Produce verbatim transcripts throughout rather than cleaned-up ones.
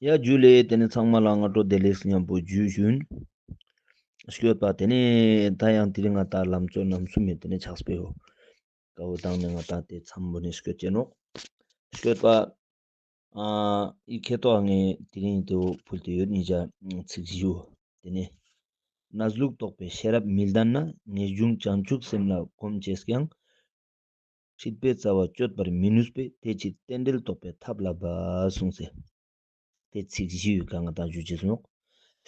ཡ་ཇུ་ལེ། ཏེ་ནེ་ཚང་མ་ལ་སྔ་དྲོ་བདེ་ལེགས་ཉམ་པོ་ཇུ་ཞུན། སྐྱོད་པ་ཏེ་ནེ་ད་ཡང་དེ་རིང་ང་ཏང་ལམ་གཙོ་རྣམ་གསུམ་མི་ཏེ་ནེ་ཕྱག་དཔེའོ། ཀ་བོ་དང་ནེ་ང་ཏང་ཏེ་མཚམས་པོ་ནེ་སྐྱོད་ཅེ་ནོག། སྐྱོད་པ། ཨ་ཨི་ཁེ་ཏོ་ངེ་དེ་རིང་ཏེ་བོ་ཕུལ་ཏེ་ཡོད་ཉིས་བརྒྱ་ཚིག་བཞི་བོ། ཏེ་ནེ། གནས་ལུགས་རྟོགས་པའི་ཤེས་རབ་མི་ལྡན་ན། ངེས་འབྱུང་བྱང་ཆུབ་སེམས་ལ་གོམས་བྱས་ཀྱང་། སྲིད་པའི་རྩ་བ་གཅོད་པར་མི་ནུས་པས། དེ་ཕྱིར་རྟེན་འབྲེལ་རྟོགས་པའི་ཐབས་བསླབ་པ་གསུངས་སེ། ཏེ་ཚིག་བཞི་ཡོད་ཀ་ང་ཏང་ཞུ་ཅེས་ནོག།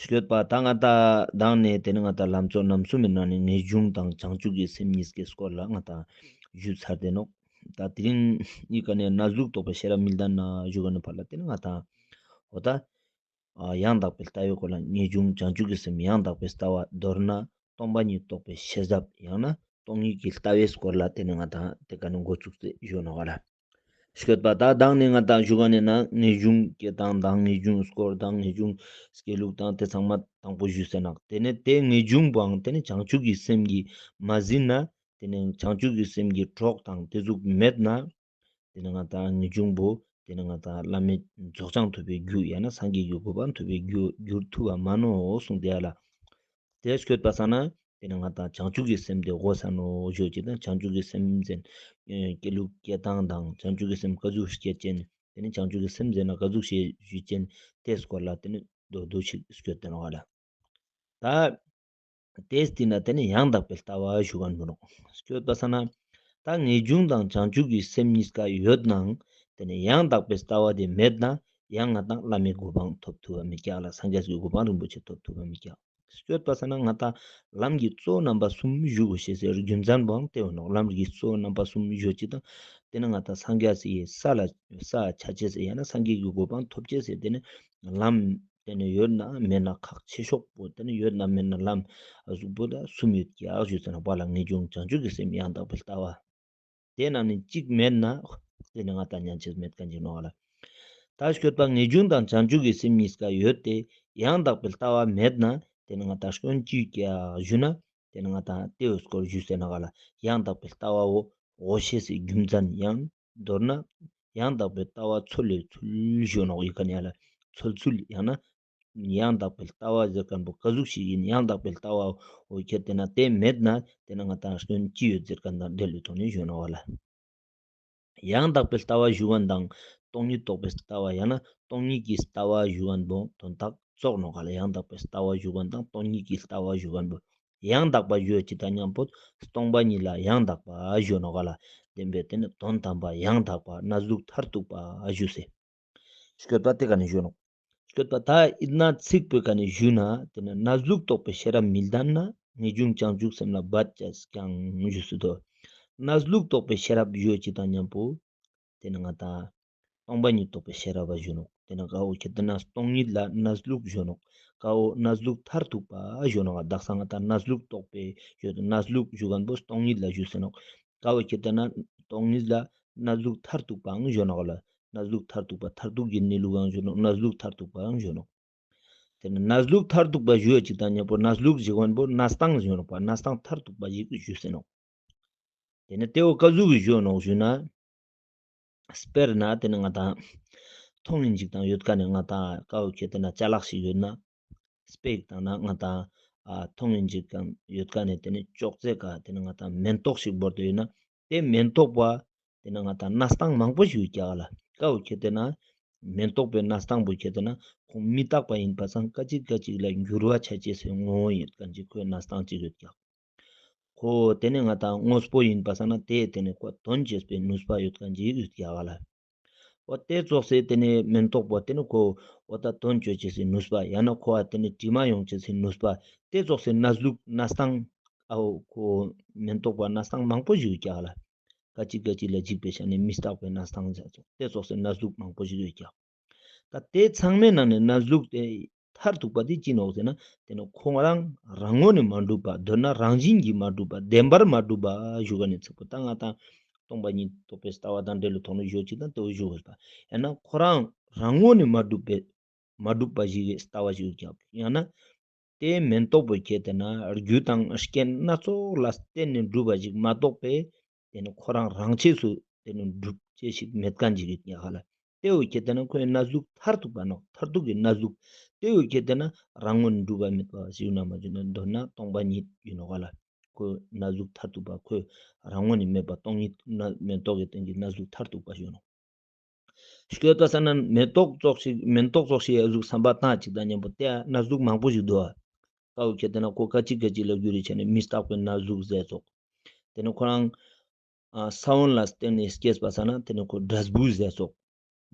སྐྱོད་པ་ད་ང་ཏང་དང་ནེ་ཏེ་ནེ་ང་ཏང་ལམ་གཙོ་རྣམ་གསུམ་མི་ནང་ནེ་ངེས་འབྱུང་དང་བྱང་ཆུབ་ཀྱི་སེམས་གཉིས་ཀའི་སྐོར་ལ་ང་ཏང་ཞུ་ཚར་ཏེ་ནོག། ད་དེ་རིང་ཨི་ཀ་ནེ་གནས་ལུགས་རྟོགས་པའི་ཤེས་རབ་མི་ལྡན་ན་ཞུ་ཀ་ནེ་ཕར་ལ་ཏེ་ནེ་ང་ཏང་འོ་ད་ཨ་ཡང་དག་པའི་ལྟ་བའི་སྐོར་ལ་ངེས་འབྱུང་བྱང་ཆུབ་ཀྱི་སེམས་ཡང་དག་པའི་ལྟ་བ། མདོར་ན་སྟོང་པ་ཉིད་རྟོགས་པའི་ཤེས་རབ་ཡང་ན་སྟོང་ཉིད་ཀྱི་ལྟ་བའི་སྐོར་ལ་ཏེ་ནེ་ང་ཏང་ཏེ་ཀ་ནེ་འགོ་བཙུགས་ཏེ་ཞུ་ནོག་ག་ལ། སྐྱོད་པ་ད་དང་ནེ་ང་ཏང་ཞུ་ཀ་ནེ་ན་ངེས་འབྱུང་སྐྱེ་སྟངས་དང་ངེས་འབྱུང་སྐོར་དང་ངེས་འབྱུང་སྐྱེ་ལུགས་དང་ཏེ་ཚང་མ་དང་པོ་ཞུས་ཟེར་ནོག། ཏེ་ནེ་ཏེ་ངེས་འབྱུང་པོའང་ཏེ་ནེ་བྱང་ཆུབ་ཀྱི་སེམས་ཀྱིས་མ་ཟིན་ན། ཏེ་ནེ་བྱང་ཆུབ་ཀྱི་སེམས་ཀྱི་གྲོགས་དང་ཏེ་ཟུག་མེད་ན། ཏེ་ནེ་ང་ཏང་ངེས་འབྱུང་པོ་ཏེ་ནེ་ང་ཏང་བླ་མེད་རྫོགས་བྱང་ཐོབ་པའི་རྒྱུ་ཡང་ན་སངས་རྒྱས་ཀྱི་གོ་འཕང་ཐོབ་པའི་རྒྱུ་འགྱུར་ཐུབ་པ་མ་ནོག་གསུངས་ཏེ་ཡ་ལ། ཏེ་སྐྱོད་པ་ས་ན་ཏེ་ནེ་ང་ཏང་བྱང་ཆུབ་ཀྱི་སེམས་ཏེ་གོ་ས་ནོག་ཞུ་ཅེས་དང་བྱང་ཆུབ་ཀྱི་སེམས་ཟེར་ན་སྐྱེ་ལུགས་སྐྱེ་སྟངས་དང་བྱང་ཆུབ་ཀྱི་སེམས་ཀ་ཟུག་སྐྱེ་ཅེས་ཏེ་ནེ་བྱང་ཆུབ་ཀྱི་སེམས་ཟེར་ན་ཀ་ཟུག་ཞེས་ཞུ་ཅེས་ཏེ་སྐོར་ལ་ཏེ་ནེ་མདོར་བསྡུས་ཤིག་སྐྱོད་དེ་ནོག་ག་ལ། ད་ཏེ་སྟིང་ནེ་ཏེ་ནེ་ཡང་དག་པའི་ལྟ་བ་ཞུ་ཁན་བོ་ནོག། སྐྱོད་པ་ས་ན་ད་ངེས་འབྱུང་དང་བྱང་ཆུབ་ཀྱི་སེམས་གཉིས་ཀ་ཡོད་ནའང་ཏེ་ནེ་ཡང་དག་པའི་ལྟ་བ་དེ་མེད་ན་ཡང་ང་ཏང་བླ་མའི་གོ་འཕང་ཐོབ་ཐུབ་པ་མི་རྒྱག་ལ། སངས་རྒྱས་ཀྱི་གོ་འཕང་རིན་པོ་ཆེ་ཐོབ་ཐུབ་པ་མི་རྒྱག། སྐྱོད་པ་ས་ན་ང་ཏང་ལམ་གྱི་གཙོ་བོ་རྣམ་པ་གསུམ་ཞུ་དགོས་ཤེས་སི་རྒྱུ་མཚན་བོའང་ཏེ་བོ་ནོག། ལམ་གྱི་གཙོ་བོ་རྣམ་པ་གསུམ་ཞུ་ཅེས་དང་ཏེ་ནེ་ང་ཏང་སངས་རྒྱས་སི་ས་ལ་ས་ཆ་ཅེས་སི་ཡང་ན་སངས་རྒྱས་ཀྱི་གོ་འཕང་ཐོབ་ཅེས་སི་ཏེ་ནེ་ལམ་ཏེ་ནེ་ཡོད་ན་མེད་ན་ཁག་ཆེ་ཤོས་པོ་ཏེ་ནེ་ཡོད་ན་མེད་ན་ལམ་ཨ་ཟུག་པོ་ད་གསུམ་ཡོད་ཀྱག་ཞུས་ཟེར་ན་པ་ལ་ངེས་འབྱུང་བྱང་ཆུབ་ཀྱི་སེམས་ཡང་དག་པའི་ལྟ་བ། ཏེ་ནང་ནེ་གཅིག་མེད་ན་ཏེ་ནེ་ང་ཏང་ཉན་ཅེས་མེད་ཁན་ཅིག་ནོག་ལ། ད་སྐྱོད་པ་ངེས་འབྱུང་དང་བྱང་ཆུབ་ཀྱི་སེམས་གཉིས་ཀ་ཡོད་དེ་ཡང་དག་པའི་ལྟ་བ་མེད་ན་ཏེ་ནེ་ང་ཏང་སྐྱོན་ཅི་ཡོད་ཀྱག་ཞུ་ན། ཏེ་ནེ་ང་ཏང་ཏེའི་སྐོར་ཞུས་ཟེར་ན་ག་ལ་ཡང་དག་པའི་ལྟ་བ་བོ་གོ་ཤེས་སི་རྒྱུ་མཚན་ཡང་མདོར་ན་ཡང་དག་པའི་ལྟ་བ་འཚོལ་ལེ་འཚོལ་ཞུ་ནོག་ཡི་ཁ་ནེ་ཡ་ལ་འཚོལ་ཚུལ་ཡང་ན་ཡང་དག་པའི་ལྟ་བ་ཟེར་ཁན་བོ་ཀ་ཟུག་ཞིག་ཡིན། ཡང་དག་པའི་ལྟ་བ་བོ་ཁྱེར་ཏེ་ན་ཏེ་མེད་ན་ཏེ་ནེ་ང་ཏང་སྐྱོན་ཅི་ཡོད་ཟེར་ཁན་དང་འབྲེལ་ལེ་ཐོག་ནེ་ཞུ་ནོག་ག་ལ། ཡང་དག་པའི་ལྟ་བ་ཞུ་ཁན་དང་སྟོང་ཉིད་རྟོགས་པའི་ལྟ་བ་ཡང་ན་སྟོང་ཉིད་ཀྱི་ལྟ་བ་ཞུ་ཁན་བོ་དོན་དག་ཙོགས་ནོག་ག་ལ། ཡང་དག་པའི་ལྟ་བ་ཞུ་ཁན་དང་སྟོང་ཉིད་ཀྱི་ལྟ་བ་ཞུ་ཁན་བོ་ཡང་དག་པ་ཞུ་ཅེས་དང་ཉམ་པོ་སྟོང་པ་ཉིད་ལ་ཡང་དག་པ་ཞུ་ནོག་ག་ལ། བདེན་པའི་ཏེ་ནེ་དོན་དམ་པ་ཡང་དག་པ་གནས་ལུགས་མཐར་ཐུག་པ་ཞུ་སེ། སྐྱོད་པ་ཏེ་ཀ་ནེ་ཞུ་ནོག། སྐྱོད་པ་ད་ཨིན་ན་ཚིག་པོའི་ཀ་ནེ་ཞུ་ན་ཏེ་ནེ་གནས་ལུགས་རྟོགས་པའི་ཤེས་རབ་མི་ལྡན་ན་ངེས་འབྱུང་བྱང་ཆུབ་སེམས་ལ་འབད་བཅས་ཀྱང་ཞུ་སེ་དོ། གནས་ལུགས་རྟོགས་པའི་ཤེས་རབ་ཞུ་ཅེས་དང་ཉམ་པོ་ཏེ་ནེ་ང་ཏང་སྟོང་པ་ཉིད་རྟོགས་པའི་ཤེས་རབ་པ་ཞུ་ནོག། ཏེ་ནེ་ཀ་བོ་ཁྱེར་ཏེ་ན་སྟོང་ཉིད་ལ་གནས་ལུགས་ཞུ་ནོག། ཀ་བོ་གནས་ལུགས་མཐར་ཐུག་པ་ཞུ་ནོག། དག་ས་ང་ཏང་གནས་ལུགས་རྟོགས་པའི་ཞུ་གནས་ལུགས་ཞུ་ཁན་བོ་སྟོང་ཉིད་ལ་ཞུ་སེ་ནོག། ཀ་བོ་ཁྱེར་ཏེ་ན་སྟོང་ཉིད་ལ་གནས་ལུགས་མཐར་ཐུག་པའང་ཞུ་ནོག་ལ། གནས་ལུགས་མཐར་ཐུག་པ་མཐར་ཐུག་གི་གནས་ལུགས་ཨང་ཞུ་ནོག། གནས་ལུགས་མཐར་ཐུག་པའང་ཞུ་ནོག། ཏེ་ནེ་གནས་ལུགས་མཐར་ཐུག་པ་ཞུ་བ་ཅིག་དང་ཉམ་པོ་གནས་ལུགས་ཞུ་ཁན་བོ་གནས་སྟངས་ཞུ་ནོག་པ། གནས་སྟངས་མཐར་ཐུག་པ་ཞིག་ཞུ་སེ་ནོག། ཏེ་ནེ་ཏེ་བོ་ཀ་ཟུག་གི་ཞུ་ནོག་ཞུ་ན། དཔེར་ན་ཏེ་ནེ་ང་ཏང་མཐོང་ཡིན་ཅིག་དང་ཡོད་ཀ་ནེ་ང་ཏང་ཀ་བོ་ཁྱེར་ཏེ་ན་ཅ་ལག་ཞིག་ཡོད་ན། དཔེ་ཞིག་བཏང་ན་ང་ཏང་ཨ་མཐོང་ཡིན་ཅིག་དང་ཡོད་ཀ་ནེ་ཏེ་ནེ་ཅོག་ཙེ་ཀ་ཏེ་ནེ་ང་ཏང་མེན་ཏོག་ཞིག་བོར་ཏེ་ཡོད་ན་ཏེ་མེན་ཏོག་པ་ཏེ་ནེ་ང་ཏང་གནས་སྟངས་མང་པོ་ཞིག་ཡོད་ཀྱག་ལ། ཀ་བོ་ཁྱེར་ཏེ་ན་མེན་ཏོག་པའི་གནས་སྟངས་པོ་ཁྱེར་ཏེ་ན་ཁོང་མི་རྟག་པ་ཡིན་པ་སང་ཀ་ཅིག་ཀ་ཅིག་ལ་འགྱུར་བ་ཆ་ཅེས་སི་ངོ་བོ་ཡོད་ཀ་ཅིག་ཁོའི་གནས་སྟངས་ཅིག་ཡོད་ཀྱག། ཁོ་ཏེ་ནེ་ང་ཏང་དངོས་པོ་ཡིན་པ་སང་ན་ཏེ་ཏེ་ནེ་ཁོ་དོན་བྱེད་པའི་ནུས་པ་ཡོད་ཀ་ཅིག་ཡོད་ཀྱག་ལ། འོ་ཏེ་ཙོགས་སེ་ཏེ་ནེ་མེན་ཏོག་པོ་ཏེ་ནེ་ཁོ་འོ་ད་དོན་བཅོ་ཅེས་སི་ནུས་པ་ཡང་ན་ཁོ་ཨ་ཏེ་ནེ་དྲི་མ་ཡོང་ཅེས་སི་ནུས་པ་ཏེ་ཙོགས་སེ་གནས་ལུགས་གནས་སྟངས་ཨའོ་ཁོ་མེན་ཏོག་པ་གནས་སྟངས་མང་པོ་ཞིག་ཡོད་ཀྱག་ལ། ཀ་ཅིག་ཀ་ཅིག་ལ་འཇིགས་པའི་ཆ་ནེ་མི་རྟག་པའི་གནས་སྟངས་ཟེར་ཙོགས་ཏེ་ཙོགས་སེ་གནས་ལུགས་མང་པོ་ཞིག་ཡོད་ཀྱག། ད་ཏེ་ཚང་མའི་ནང་ནེ་གནས་ལུགས་ཏེ་མཐར་ཐུག་པ་ཏེ་ཅི་ནོག་ཟེར་ན་ཏེ་ནེ་ཁོང་རང་རང་ངོས་ནེ་མ་གྲུབ་པ་མདོར་ན་རང་བཞིན་གྱིས་མ་གྲུབ་པ་བདེན་པར་མ་གྲུབ་པ་ཞུ་ག་ནེ་ཚིག་པོ་ད་ང་ཏང་སྟོང་པ་ཉིད་རྟོགས་པའི་ལྟ་བ་དང་འབྲེལ་ལོ་ཐོག་ནེ་ཞུ་ཅིག་དང་ཏེ་བོ་ཞུ་དགོས་པ་ཡང་ན་ཁོ་རང་རང་ངོས་ནེ་མ་གྲུབ་པའི་མ་གྲུབ་པ་ཞིག་གི་ལྟ་བ་ཞིག་ཡོད་ཀྱག་ཡང་ན་ཏེ་མེན་ཏོག་པོ་ཁྱེར་ཏེ་ན་རྒྱུ་དང་རྐྱེན་སྣ་ཚོགས་ལ་བརྟེན་ནེ་གྲུབ་པ་ཞིག་མ་གཏོགས་པའི་ཏེ་ནེ་ཁོ་རང་རང་ཆས་སུ་ཏེ་ནེ་གྲུབ་ཅེས་ཤིག་མེད་ཁན་ཅིག་ཡོད་ཀྱག་ལ། ཏེ་བོ་ཁྱེར་ཏེ་ན་ཁོའི་གནས་ལུགས་མཐར་ཐུག་པ་ནོག། མཐར་ཐུག་གི་གནས་ལུགས། ཏེ་བོ་ཁྱེར་ཏེ་ན་རང་ངོས་ནས་གྲུབ་པ་མེད་པ་ཞུ་ན་མ་ཞུ་ན་མདོར་ན་སྟོང་པ་ཉིད་ཡིན་ནོག་ག་ལ། ཁོའི་གནས་ལུགས་མཐར་ཐུག་པ་ཁོའི་རང་ངོས་ནས་མེད་པ་སྟོང་ཉིད་ན་མེ་ཏོག་གི་སྟེང་གི་གནས་ལུགས་མཐར་ཐུག་པ་ཞུ་ནོག། སྐྱོད་པ་ས་ན་མེ་ཏོག་ཙོགས་ཤིག་མེ་ཏོག་ཙོགས་ཤིག་ཨ་ཟུག་བསམ་པ་བཏང་ཅིག་དང་མཉམ་པོ་ཏེ་གནས་ལུགས་མང་པོ་ཞིག་འདུག་ཨ། ཀ་བོ་ཁྱེར་ཏེ་ན་ཁོ་ཀ་ཅིག་ཀ་ཅིག་ལ་གྱུར་རེ་ཆ་ནས་མི་རྟག་པའི་གནས་ལུགས་ཟེར་ཙོགས། ཏེ་ནེ་ཁོ་རང་ཨ་ས་བོན་ལ་བརྟེན་ནས་སྐྱེས་པ་ས་ན་ཏེ་ནེ་ཁོ་འབྲས་བུ་ཟེར་ཙོགས།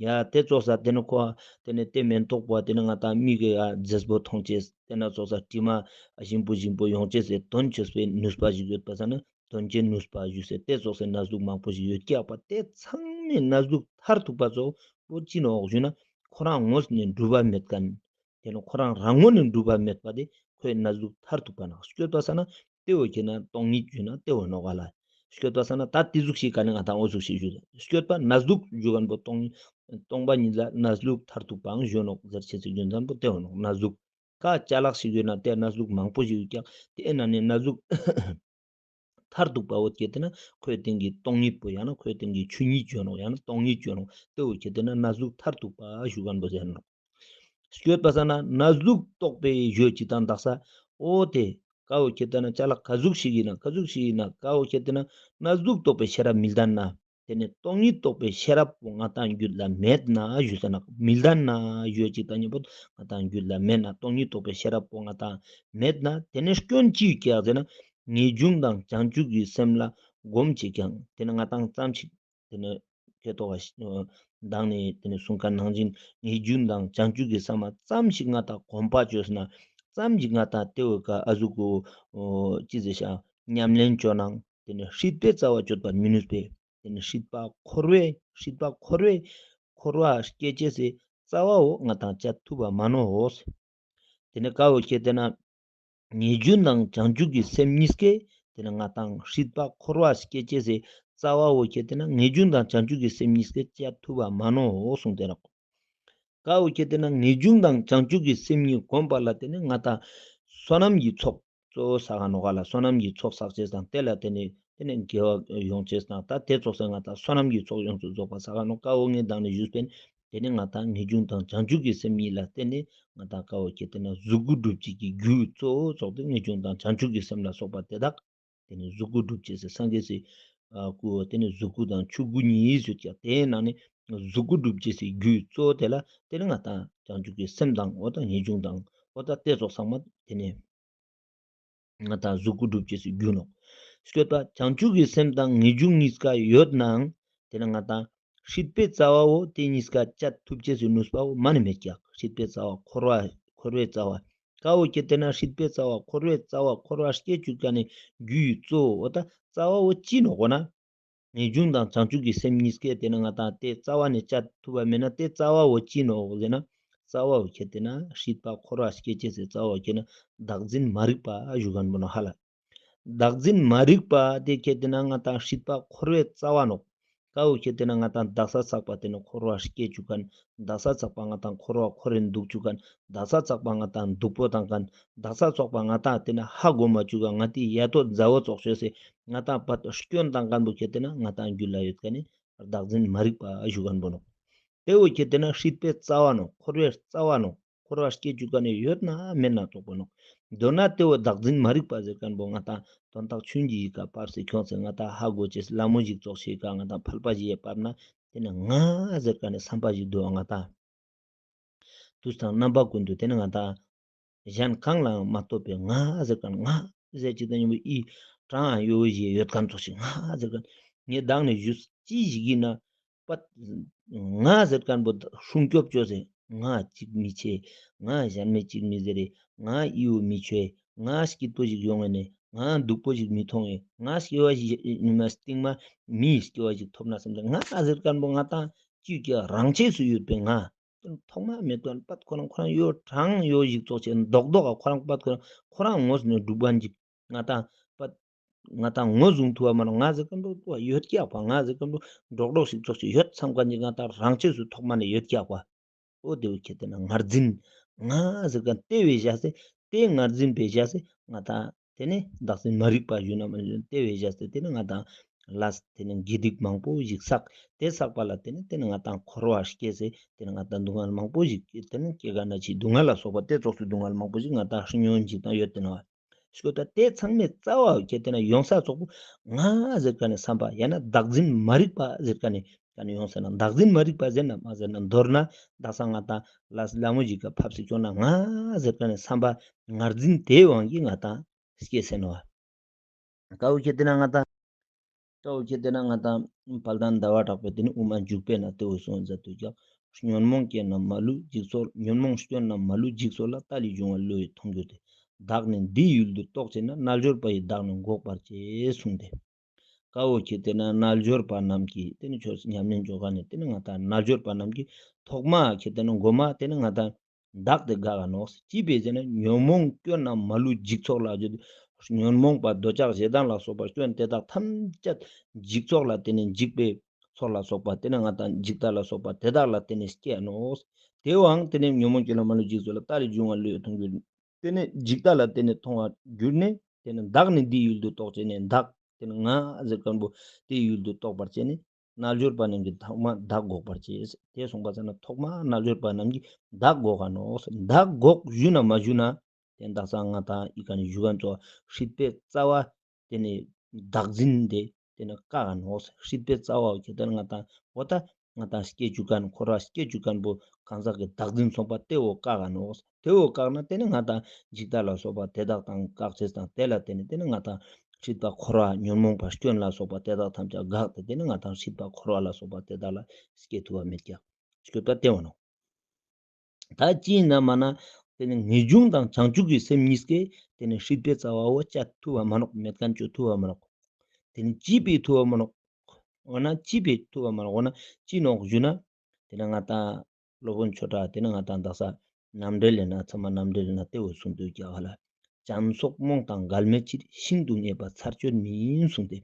ཡ་ཏེ་ཙོགས་ས་ཏེ་ནེ་ཁོ་ཏེ་ནེ་ཏེ་མེ་ཏོག་པོ་ཏེ་ནེ་ང་ཏང་མིག་གི་ཨ་མཛེས་པོ་མཐོང་ཅེས་ཏེ་ན་ཙོགས་ས་དྲི་མ་ཞིམ་པོ་ཞིམ་པོ་ཡོང་ཅེས་སི་དོན་ཅོས་པའི་ནུས་པ་ཞིག་ཡོད་པ་ས་ན་དོན་གྱི་ནུས་པ་ཞུ་སེ་ཏེ་ཙོགས་སེ་གནས་ལུགས་མང་པོ་ཞིག་ཡོད་ཀྱག་པ། ཏེ་ཚང་མའི་གནས་ལུགས་མཐར་ཐུག་པ་ཙོགས་པོ་ཅི་ནོག་ཞུ་ན་ཁོ་རང་ངོས་ནས་གྲུབ་པ་མེད་མཁན། ཏེ་ནེ་ཁོ་རང་རང་ངོས་ནས་གྲུབ་པ་མེད་པ་ཏེ་ཁོའི་གནས་ལུགས་མཐར་ཐུག་པ་ནོག། སྐྱོད་པ་ས་ན་ཏེ་བོ་ཁྱེར་ན་སྟོང་ཉིད་ཞུ་ན་ཏེ་བོ་ནོག་ག་ལ། སྐྱོད་པ་ས་ན་ད་ཏེ་ཟུག་ཤིག་ག་ནེ་ང་ཏང་འོ་ཟུག་ཤིག་ཞུ། སྐྱོད་པ་གནས་ལུགས་ཞུ་མཁན་པོ་སྟོང་སྟོང་པ་ཉིད་ལ་གནས་ལུགས་མཐར་ཐུག་པའང་ཞུ་ནོག་ཟེར་ཅེས་སི་རྒྱུ་མཚན་པོ་ཏེ་བོ་ནོག། གནས་ལུགས་ཀ་ཅ་ལག་ཞིག་ཡོད་ན་ཏེ་གནས་ལུགས་མང་པོ་ཞིག་ཡོད་ཀྱག། ཏེའི་ནང་ནས་གནས་ལུགས་མཐར་ཐུག་པ་བོ་ཁྱེར་ཏེ་ན་ཁོའི་སྟེང་གི་སྟོང་ཉིད་པོ་ཡང་ན་ཁོའི་སྟེང་གི་ཆོས་ཉིད་ཅོ་ནོག་ཡང་ན་སྟོང་ཉིད་ཅོ་ནོག། ཏེ་བོ་ཁྱེར་ཏེ་ན་གནས་ལུགས་མཐར་ཐུག་པ་ཞུ་མཁན་པོ་ཟེར་ནོག། སྐྱོད་པ་ས་ན་གནས་ལུགས་རྟོགས་པའི་ཡུལ་ཅིག་དང་དག་ས། འོ་ཏེ་ཀ་བོ་ཁྱེར་ཏེ་ན་ཅ་ལག་ག་ཟུག་ཞིག་ཡིན་ན་ག་ཟུག་ཞིག་ཡིན་ན་ཀ་བོ་ཁྱེར་ཏེ་ན་གནས་ལུགས་རྟོགས་པའི་ཤེས་རབ་མི་ལྡན་ན། ཏེ་ནེ་སྟོང་ཉིད་རྟོགས་པའི་ཤེས་རབ་པོ་ང་ཏང་རྒྱུད་ལ་མེད་ན་ཞུ་ས་ན་མི་ལྡན་ན་ཡོད་ཅིག་དང་ཉམ་པོ་ང་ཏང་རྒྱུད་ལ་མེད་ན་སྟོང་ཉིད་རྟོགས་པའི་ཤེས་རབ་པོ་ང་ཏང་མེད་ན་ཏེ་ནེ་སྐྱོན་ཅི་ཡོད་ཀྱག་ཟེར་ན་ངེས་འབྱུང་དང་བྱང་ཆུབ་ཀྱི་སེམས་ལ་སྒོམ་ཅིག་ཀྱང་ཏེ་ནེ་ང་ཏང་ཙམ་ཞིག་ཏེ་ནེ་ཁེ་ཏོ་བ་མདང་ནེ་ཏེ་ནེ་གསུང་ཁན་ནང་བཞིན་ངེས་འབྱུང་དང་བྱང་ཆུབ་ཀྱི་སེམས་ལ་ཙམ་ཞིག་ང་ཏང་གོམས་པ་ཅོས་ན་ཙམ་ཞིག་ང་ཏང་ཏེ་བོ་ཀ་ཨ་ཟུག་གོ་ཅི་ཟེར་ཤ་ཉམས་ལེན་ཅོ་ནང་ཏེ་ནེ་སྲིད་པའི་རྩ་བ་གཅོད་པར་མི་ནུས་པས། ཏེ་ནེ་སྲིད་པ་འཁོར་བའི་སྲིད་པ་འཁོར་བའི་འཁོར་བ་སྐྱེ་ཅེས་སི་རྩ་བ་བོ་ང་ཏང་བཅད་ཐུབ་པ་མ་ནོག། ཏེ་ནེ་ཀ་བོ་ཁྱེར་ཏེ་ན་ངེས་འབྱུང་དང་བྱང་ཆུབ་ཀྱི་སེམས་གཉིས་ཀས་ཏེ་ནེ་ང་ཏང་སྲིད་པ་འཁོར་བ་སྐྱེ་ཅེས་སི་རྩ་བ་བོ་ཁྱེར་ཏེ་ན་ངེས་འབྱུང་དང་བྱང་ཆུབ་ཀྱི་སེམས་གཉིས་ཀས་བཅད་ཐུབ་པ་མ་ནོག་གསུངས་ཏེ་ནོག། ཀ་བོ་ཁྱེར་ཏེ་ན་ངེས་འབྱུང་དང་བྱང་ཆུབ་ཀྱི་སེམས་གཉིས་གོམས་པ་ལ་ཏེ་ནེ་ང་ཏང་བསོད་ནམས་ཀྱི་ཚོགས་གཙོ་བོ་བསགས་ནོག་ག་ལ། བསོད་ནམས་ཀྱི་ཚོགས་བསགས་ཅེས་དང་ཏེ་ལ་ཏེ་ནེ་ཏེ་ནེ་དགེ་བ་ཡོང་ཅེས་དང་ད་ཏེ་ཙོགས་སེ་ང་ཏང་བསོད་ནམས་ཀྱི་ཚོགས་ཡོངས་སུ་རྫོགས་པ་བསགས་ནོག། ཀ་བོ་ངས་མདང་ནེ་ཞུས་པིན། ཏེ་ནེ་ང་ཏང་ངེས་འབྱུང་དང་བྱང་ཆུབ་ཀྱི་སེམས་གཉིས་ལ་བརྟེན་ནས་ང་ཏང་ཀ་བོ་ཁྱེར་ཏེ་ན་གཟུགས་སྐུ་སྒྲུབ་བྱེད་ཀྱི་རྒྱུ་གཙོ་བོ་ཙོགས་ཏེ་ངེས་འབྱུང་དང་བྱང་ཆུབ་ཀྱི་སེམས་ལ་སོགས་པ་དེ་དག་ཏེ་ནེ་གཟུགས་སྐུ་སྒྲུབ་བྱེད་སའི་སངས་རྒྱས་སི་ཨ་སྐུ་ཏེ་ནེ་གཟུགས་སྐུ་དང་ཆོས་སྐུ་གཉིས་ཡོད་ཀྱག། ཏེའི་ནང་ནེ་གཟུགས་སྐུ་སྒྲུབ་བྱེད་སའི་རྒྱུ་གཙོ་བོ་དེ་ལ་ཏེ་ནེ་ང་ཏང་བྱང་ཆུབ་ཀྱི་སེམས་དང་འོ་ད་ངེས་འབྱུང་དང་འོ་ད་ཏེ་ཙོགས་ཚང་མ་ཏེ་ནེ་ང་ཏང་གཟུགས་སྐུ་སྒྲུབ་བྱེད་སའི་རྒྱུ་ནོག། སྐྱོད་པ་བྱང་ཆུབ་ཀྱི་སེམས་དང་ངེས་འབྱུང་གཉིས་ཀ་ཡོད་ནའང་ཏེ་ནེ་ང་ཏང་སྲིད་པའི་རྩ་བ་བོ་ཏེ་གཉིས་ཀ་བཅད་ཐུབ་ཅེས་སི་ནུས་པ་བོ་མ་ནེ་མེད་ཀྱག། སྲིད་པའི་རྩ་བ་འཁོར་བ་འཁོར་བའི་རྩ་བ་ཀ་བོ་ཁྱེར་ཏེ་ན་སྲིད་པའི་རྩ་བ་འཁོར་བའི་རྩ་བ་འཁོར་བ་སྐྱེ་བཅུག་ཀ་ནེ་རྒྱུ་ཡི་གཙོ་བོ་འོ་ད་རྩ་བ་བོ་ཅི་ནོག་གོ་ན། ངེས་འབྱུང་དང་བྱང་ཆུབ་ཀྱི་སེམས་གཉིས་ཀས་ཏེ་ནེ་ང་ཏང་ཏེ་རྩ་བ་ནེ་བཅད་ཐུབ་པ་མེད་ན་ཏེ་རྩ་བ་བོ་ཅི་ནོག་ཟེར་ན། རྩ་བ་བོ་ཁྱེར་ཏེ་ན་སྲིད་པ་འཁོར་བ་སྐྱེ་ཅེས་སི་རྩ་བ་བོ་ཁྱེར་ན་བདག་འཛིན་མ་རིག་པ་ཞུ་ཁན་བོ་ནོག་ཧ་ལ། བདག་འཛིན་མ་རིག་པ་ཏེ་ཁྱེར་ཏེ་ན་ང་ཏང་སྲིད་པ་འཁོར་བའི་རྩ་བ་ནོག། ཀ་བོ་ཁྱེར་ཏེ་ན་ང་ཏང་དག་ས་ཚག་པ་ཏེ་ནེ་འཁོར་བ་སྐྱེ་བཅུག་ཁན། དག་ས་ཚག་པ་ང་ཏང་འཁོར་བ་འཁོར་རིན་འདུག་བཅུག་ཁན། དག་ས་ཚག་པ་ང་ཏང་སྡུག་པོ་བཏང་ཁན། དག་ས་ཚག་པ་ང་ཏང་ཏེ་ནེ་ཧ་གོ་མ་བཅུག་ག་ང་ཏི་ཡ་ཏོ་མཛའ་བོ་ཙོགས་ཤོས་སེ་ང་ཏང་བད་སྐྱོན་བཏང་ཁན་བོ་ཁྱེར་ཏེ་ན་ང་ཏང་རྒྱུད་ལ་ཡོད་ཁན་ནི་བདག་འཛིན་མ་རིག་པ་ཞུ་ཁན་བོ་ནོག། ཏེ་བོ་ཁྱེར་ཏེ་ན་སྲིད་པའི་རྩ་བ་ནོག། འཁོར་བའི་རྩ་བ་ནོག། འཁོར་བ་སྐྱེ་བཅུག་ཁན་ནི་ཡོད་ན་མེད་ན་རྟོགས་པ་ནོག། མདོར་ན་ཏེ་བོ་བདག་འཛིན་མ་རིག་པ་ཟེར་ཁན་བོ་ང་ཏང་དོན་དག་ཆུང་ཅིག་གི་ཀ་བབས་སེ་ཁྱོངས་སེ་ང་ཏང་ཧ་གོ་ཅེས་སི་ལ་མོ་ཞིག་ཙོགས་ཤིག་ག་ང་ཏང་ཕལ་པ་ཞིག་ཡ་བབས་ན་ཏེ་ནེ་ང་ཟེར་ཁན་ནི་བསམ་པ་ཞིག་འདུག་པ་ང་ཏང་དུས་དང་རྣམ་པ་ཀུན་ཏུ་ཏེ་ནེ་ང་ཏང་གཞན་གང་ལའང་མ་ལྟོས་པའི་ང་ཟེར་ཁན་ང་ཟེར་ཅིག་དང་ཉམ་པོ་ཨི་གྲངས་ཡོད་ཞིག་ཡོད་ཁན་ཙོགས་ཤིག་ང་ཟེར་ཁན་ངས་མདང་ནེ་ཞུས་ཅི་ཞིག་ཡིན་ན། པ་ང་ཟེར་ཁན་བོ་སྲུང་སྐྱོབ་ཅོས་སེ་ང་གཅིག་མི་ཆེ། ང་གཞན་མི་གཅིག་མི་ཟེར་རེ། ང་ཨི་བོ་མི་ཆོས། ང་སྐྱིད་པོ་ཞིག་ཡོང་ངེ་ནེ་ང་སྡུག་པོ་ཞིག་མི་མཐོང་ངེ། ང་སྐྱེ་བ་ཞིག་ཉི་མ་སྟིང་མ་མིའི་སྐྱེ་བ་ཞིག་ཐོབ་ན་བསམ་སྟེ་ང་ཟེར་ཁན་བོ་ང་ཏང་ཅིག་ཀྱང་རང་ཆས་སུ་ཡོད་པའི་ང་ཐོག་མ་མེད་ཁན་པད་ཁོ་རང་ཁོ་རང་ཡོད་གྲངས་ཡོད་ཞིག་ཙོགས་ཆེ་མདོག་མདོག་ག་ཁོ་རང་པད་ཁོ་རང་ཁོ་རང་ངོས་ནེ་སྒྲུབ་ཁན་ཅིག་ང་ཏང་པད་ང་ཏང་ངོས་བཟུང་ཐུབ་པ་མ་ནོག། ང་ཟེར་ཁན་བོ་ཡོད་ཀྱག་པ། ང་ཟེར་ཁན་བོ་འགྲོགས་འགྲོགས་ཤིག་ཙོགས་ཤིག་ཡོད་བསམ་ཁན་ཅིག་ང་ཏང་རང་ཆས་སུ་ཐོག་མ་ནེ་ཡོད་ཀྱག་པ། འོ་ཏེ་བོ་ཁྱེར་ཏེ་ན་ངར་འཛིན་ང་ཟེར་ཁན་ཏེ་བོའི་བཞག་སྟེ་ཏེ་ངར་འཛིན་པའི་བཞག་སྟེ་ང་ཏང་ཏེ་ནེ་བདག་འཛིན་མ་རིག་པ་ཞུ་ན་མ་ཞུ་ན་ཏེ་བོའི་བཞག་སྟེ་ཏེ་ནེ་ང་ཏང་ ལས་དེ་ནི་དགེ་སྡིག་མང་པོ་ཞིག་བསགས། དེ་བསགས་པ་ལ་དེ་ནི་དེ་ནི་ང་ཏང་འཁོར་བ་སྐྱེས་སེ་དེ་ནི་ང་ཏང་སྡུག་བསྔལ་མང་པོ་ཞིག་དེ་ནི་སྐྱེ་ག་ན་ཅི་སྡུག་བསྔལ་ལ་སོགས་པ་དེ་ཙོགས་སུ་སྡུག་བསྔལ་མང་པོ་ཞིག་ང་ཏང་ཤི་ཉོན་ཅིག་དང་ཡོད་དེ་ནོག། སྐྱོད་ད་དེ་ཚང་མའི་རྩ་བ་ཁྱེར་ཏེ་ན་ཡོང་ས་ཙོགས་པོ་ང་ཟེར་ཁན་ནི་བསམ་པ་ཡང་ན་བདག་འཛིན་མ་རིག་པ་ཟེར་ཁན་ནི་ཀ་ནི་ཡོང་ས་ན་བདག་འཛིན་མ་རིག་པ་ཟེར་ན་མ་ཟེར་ན་མདོར་ན་བདག་ས་ང་ཏང་ལ་ལ་མོ་ཞིག་ག་ཕབ་སེ་ཁྱོང་ན་ང་ཟེར་ཁན་ནི་བསམ་པ་ངར་འཛིན་དེའི་དབང་གིས་ང་ཏང་སྐྱེས་སེ་ནོག། ཀ་བོ་ཁྱེར་ཏེ་ན་ང་ཏང་ཀ་བོ་ཁྱེར་ཏེ་ན་ང་ཏང་དཔལ་ལྡན་ཟླ་བ་གྲགས་པའི་དེ་ནི་དབུ་མ་འཇུག་པའི་ནང་དེ་བོ་གསུངས་མཛད་དུ་ཀྱང་ཉོན་མོངས་སྐྱོན་རྣམས་མ་ལུས་འཇིག་ཚོགས། ཉོན་མོངས་སྐྱོན་རྣམས་མ་ལུས་འཇིག་ཚོགས་ལ། རྟ་ལས་བྱུང་བ་བློ་ཡིས་མཐོང་འགྱུར་ཏེ། བདག་ནི་འདི་ཡི་ཡུལ་དུ་རྟོག་བྱེད་ན། རྣལ་འབྱོར་པ་ཡིས་བདག་ནི་འགོག་པར་བྱེད་གསུངས་ཏེ། ཀ་བོ་ཁྱེར་ཏེ་ན་རྣལ་འབྱོར་པ་རྣམས་ཀྱིས་དེ་ནི་ཆོས་ཉམས་ལེན་ཅོ་ཁན་ནི་དེ་ནི་ང་ཏང་རྣལ་འབྱོར་པ་རྣམས་ཀྱིས་ཐོག་མ་ཁྱེར་ཏེ་ན་གོ་མ་དེ་ནི་ང་ཏང་བདག་དེ་དགག་ག་ནོག། ཅི་ཕི་ཟེར་ན་ཉོན་མོངས་སྐྱོན་རྣམས་མ་ལུས་འཇིག་ཚོགས་ལ་ཟེར་དུས་ཉོན་མོངས་པ་འདོད་ཆགས་ཞེ་སྡང་ལ་སོགས་པ་སྐྱོན་དེ་དག་ཐམས་ཅད་འཇིག་ཚོགས་ལ་དེ་ནི་འཇིག་པའི་ཚོགས་ལ་སོགས་པ་དེ་ནི་ང་ཏང་འཇིག་ལྟ་ལ་སོགས་པ་དེ་དག་ལ་དེ་ནི་སྐྱེ་ནོག། དེའང་དེ་ནི་ཉོན་མོངས་སྐྱོན་རྣམས་མ་ལུས་འཇིག་ཚོགས་ལ། རྟ་ལས་བྱུང་བ་བློ་ཡིས་མཐོང་འགྱུར། དེ་ནི་འཇིག་ལྟ་ལ་དེ་ནི་མཐོང་བར་གྱུར་ནས་དེ་ནི་བདག་ནི་འདི་ཡི་ཡུལ་དུ་རྟོག་བྱས་ནས། བདག་དེ་ནི་ང་ཟེར་ཁན་བོ་དེའི་ཡུལ་དུ་རྟོགས་པར་བྱས་ནས་རྣལ་འབྱོར་པ་རྣམས་ཀྱིས་ཐོག་མ་བདག་འགོག་པར་བྱེད། དེ་གསུངས་པ་ཟེར་ན་ཐོག་མ་རྣལ་འབྱོར་པ་རྣམས་ཀྱིས་བདག་འགོག་ག་ནོག། བདག་འགོག་ཞུ་ན་མ་ཞུ་ན་དེ་བདག་ས་ང་ཏང་ཨི་ཀ་ནི་ཞུ་ཁན་ཚོ་སྲིད་པའི་རྩ་བ་དེ་ནི་བདག་འཛིན་དེ་དེ་ནི་བཀག་ག་ནོག། སྲིད་པའི་རྩ་བ་ཁྱེར་ཏེ་ན་ང་ཏང་འོ་ད་ང་ཏང་སྐྱེ་བཅུག་ཁན་འཁོར་བ་སྐྱེ་བཅུག་ཁན་བོ་གང་ཟག་གི་བདག་འཛིན་སོང་པ་དེ་བོ་བཀག་ག་ནོག། དེ་བོ་བཀག་ན་དེ་ནི་ང་ཏང་འཇིག་ལྟ་ལ་སོགས་པ་དེ་དག་དང་བཀག་ཅེས་དང་དེ་ལ་བརྟེན་ནས་དེ་ནི་ང་ཏང་སྲིད་པ་འཁོར་བ་ཉོན་མོངས་པ་སྐྱོན་ལ་སོགས་པ་དེ་དག་ཐམས་ཅད་བཀག་སྟེ་དེ་ནི་ང་ཏང་སྲིད་པ་འཁོར་བ་ལ་སོགས་པ་དེ་དག་ལ་སྐྱེ་ཐུབ་པ་མེད་ཀྱག། སྐྱོད་པ་དེ་བོ་ནོག། ད་ཅི་ཡིན་ན་མ་ན་དེ་ནི་ངེས་འབྱུང་དང་བྱང་ཆུབ་ཀྱི་སེམས་གཉིས་ཀས་དེ་ནི་སྲིད་པའི་རྩ་བ་བོ་བཅད་ཐུབ་པ་མ་ནོག། མེད་ཁན་ཅོ་ཐུབ་པ་མ་ནོག། དེ་ནི་ཅི་ཕི་ཐུབ་པ་མ་ནོག། འོ་ན་ཅི་ཕི་ཐུབ་པ་མ་ནོག། འོ་ན་ཅི་ནོག་ཞུ་ན། དེ་ནི་ང་ཏང་སློབ་དཔོན་ཆོས་གྲགས་དེ་ནི་ང་ཏང་བདག་ས་རྣམ་འགྲེལ་ལས་ན་ཚད་མ་རྣམ་འགྲེལ་ལས་ན་དེ་བོ་གསུངས་འདུག་ཀྱག་ཧ་ལ། བྱམས་སོགས་རྨོངས་དང་འགལ་མེད་ཕྱིར། ཤིན་ཏུ་ངེས་པ་ཚར་གཅོད་མིན་གསུངས་ཏེ།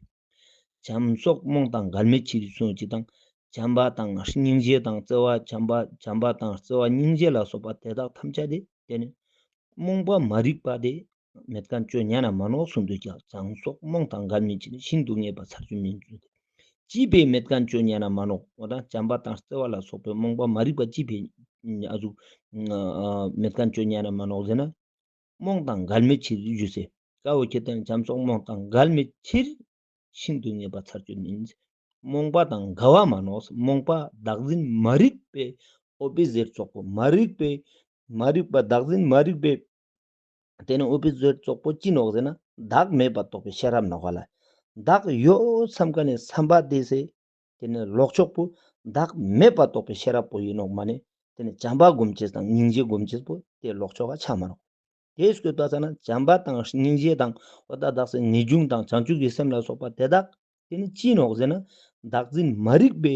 བྱམས་སོགས་རྨོངས་དང་འགལ་མེད་ཕྱིར་གསུངས་ཅིག་དང་། བྱམས་པ་དང་སྙིང་རྗེ་དང་བརྩེ་བ་བྱམས་པ་བྱམས་པ་དང་བརྩེ་བ་སྙིང་རྗེ་ལ་སོགས་པ་དེ་དག་ཐམས་ཅད་དེ་དེ་ནི་རྨོངས་པ་མ་རིག་པ་དེ་མེད་ཁན་ཅོ་ཉན་ན་མ་ནོག་གསུངས་འདུག་ཀྱག། བྱམས་སོགས་རྨོངས་དང་འགལ་མེད་ཕྱིར། ཤིན་ཏུ་ངེས་པ་ཚར་གཅོད་མིན་གསུངས་ཏེ། ཅི་ཕི་མེད་ཁན་ཅོ་ཉན་ན་མ་ནོག། འོ་ད་བྱམས་པ་དང་བརྩེ་བ་ལ་སོགས་པའི་རྨོངས་པ་མ་རིག་པ་ཅི་ཕི་ཨ་ཟུག་མེད་ཁན་ཅོ་ཉན་ན་མ་ནོག་ཟེར་ན། རྨོངས་དང་འགལ་མེད་ཕྱིར་ཞུས་སེ། ཀ་བོ་ཁྱེར་ཏེ་ན་བྱམས་སོགས་རྨོངས་དང་འགལ་མེད་ཕྱིར། ཤིན་ཏུ་ངེས་པ་ཚར་གཅོད་མིན། རྨོངས་པ་དང་འགལ་བ་མ་ནོག། རྨོངས་པ་བདག་འཛིན་མ་རིག་པའི་ཨོ་པི་ཟེར་ཙོགས་པོ་མ་རིག་པའི་མ་རིག་པ་བདག་འཛིན་མ་རིག་པའི་དེ་ནི་ཨོ་པི་ཟེར་ཙོགས་པོ་ཅི་ནོག་ཟེར་ན་བདག་མེད་པ་རྟོགས་པའི་ཤེས་རབ་ནོག་ལ། བདག་ཡོད་བསམ་ཁན་ནི་བསམ་པ་དེ་སེ་དེ་ནི་ལོག་ཕྱོགས་པོ་བདག་མེད་པ་རྟོགས་པའི་ཤེས་རབ་པོ་ཡིན་ནོག་མ་ནི་དེ་ནི་བྱམས་པ་སྒོམ་ཅེས་དང་སྙིང་རྗེ་སྒོམ་ཅེས་པོ་དེ་ལོག་ཕྱོགས་ཀ་ཆ་མ་ནོག། དེ་སྐྱོད་པ་ས་ན་བྱམས་པ་དང་སྙིང་རྗེ་དང་འོ་ད་བདག་སེ་ངེས་འབྱུང་དང་བྱང་ཆུབ་ཀྱི་སེམས་ལ་སོགས་པ་དེ་དག་དེ་ནི་ཅི་ནོག་ཟེར་ན་བདག་འཛིན་མ་རིག་པའི་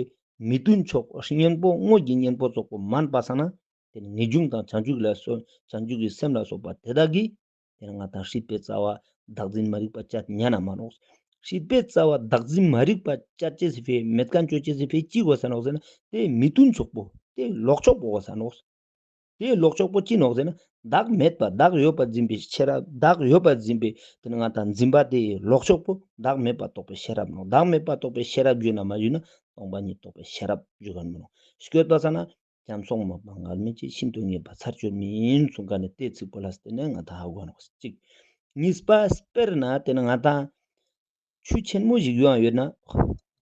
མི་མཐུན་ཕྱོགས་གཉེན་པོ་དངོས་ཀྱི་གཉེན་པོ་ཙོགས་པོ་མན་པ་ས་ན་དེ་ནི་ངེས་འབྱུང་དང་བྱང་ཆུབ་ལ་སོགས་བྱང་ཆུབ་ཀྱི་སེམས་ལ་སོགས་པ་དེ་དག་གིས་དེ་ནི་ང་ཏང་སྲིད་པའི་རྩ་བ་བདག་འཛིན་མ་རིག་པ་བཅད་ཉན་ན་མ་ནོག། སྲིད་པའི་རྩ་བ་བདག་འཛིན་མ་རིག་པ་བཅད་ཅེས་སི་ཕི་མེད་ཁན་ཅོ་ཅེས་སི་ཕི་ཅི་དགོས་ས་ནོག་ཟེར་ན་དེ་མི་མཐུན་ཕྱོགས་པོ་དེ་ལོག་ཕྱོགས་པོ་དགོས་ས་ནོག། དེ་ལོག་ཕྱོགས་པོ་ཅི་ནོག་ཟེར་ན་བདག་མེད་པ་བདག་ཡོད་པར་འཛིན་པའི་ཤེས་རབ་བདག་ཡོད་པར་འཛིན་པའི་དེ་ནི་ང་ཏང་འཛིན་པ་དེ་ལོག་ཕྱོགས་པོ་བདག་མེད་པ་རྟོགས་པའི་ཤེས་རབ་ནོག། བདག་མེད་པ་རྟོགས་པའི་ཤེས་རབ་ཞུ་ན་མ་ཞུ་ན་སྟོང་པ་ཉིད་རྟོགས་པའི་ཤེས་རབ་ཞུ་ཁན་མི་ནོག། སྐྱོད་པ་ས་ན་བྱམས་སོགས་རྨོངས་དང་འགལ་མེད་ཕྱིར། ཤིན་ཏུ་ངེས་པ་ཚར་གཅོད་མིན་གསུངས་ཁན་ནི་དེ་ཚིག་པོ་ལ་བརྟེན་ནས་ང་ཏང་ཧ་གོ་ནོག་ཅིག། གཉིས་པ་དཔེར་ན་དེ་ནི་ང་ཏང་ཆུ་ཆེན་མོ་ཞིག་ཡོང་ཡོད་ན།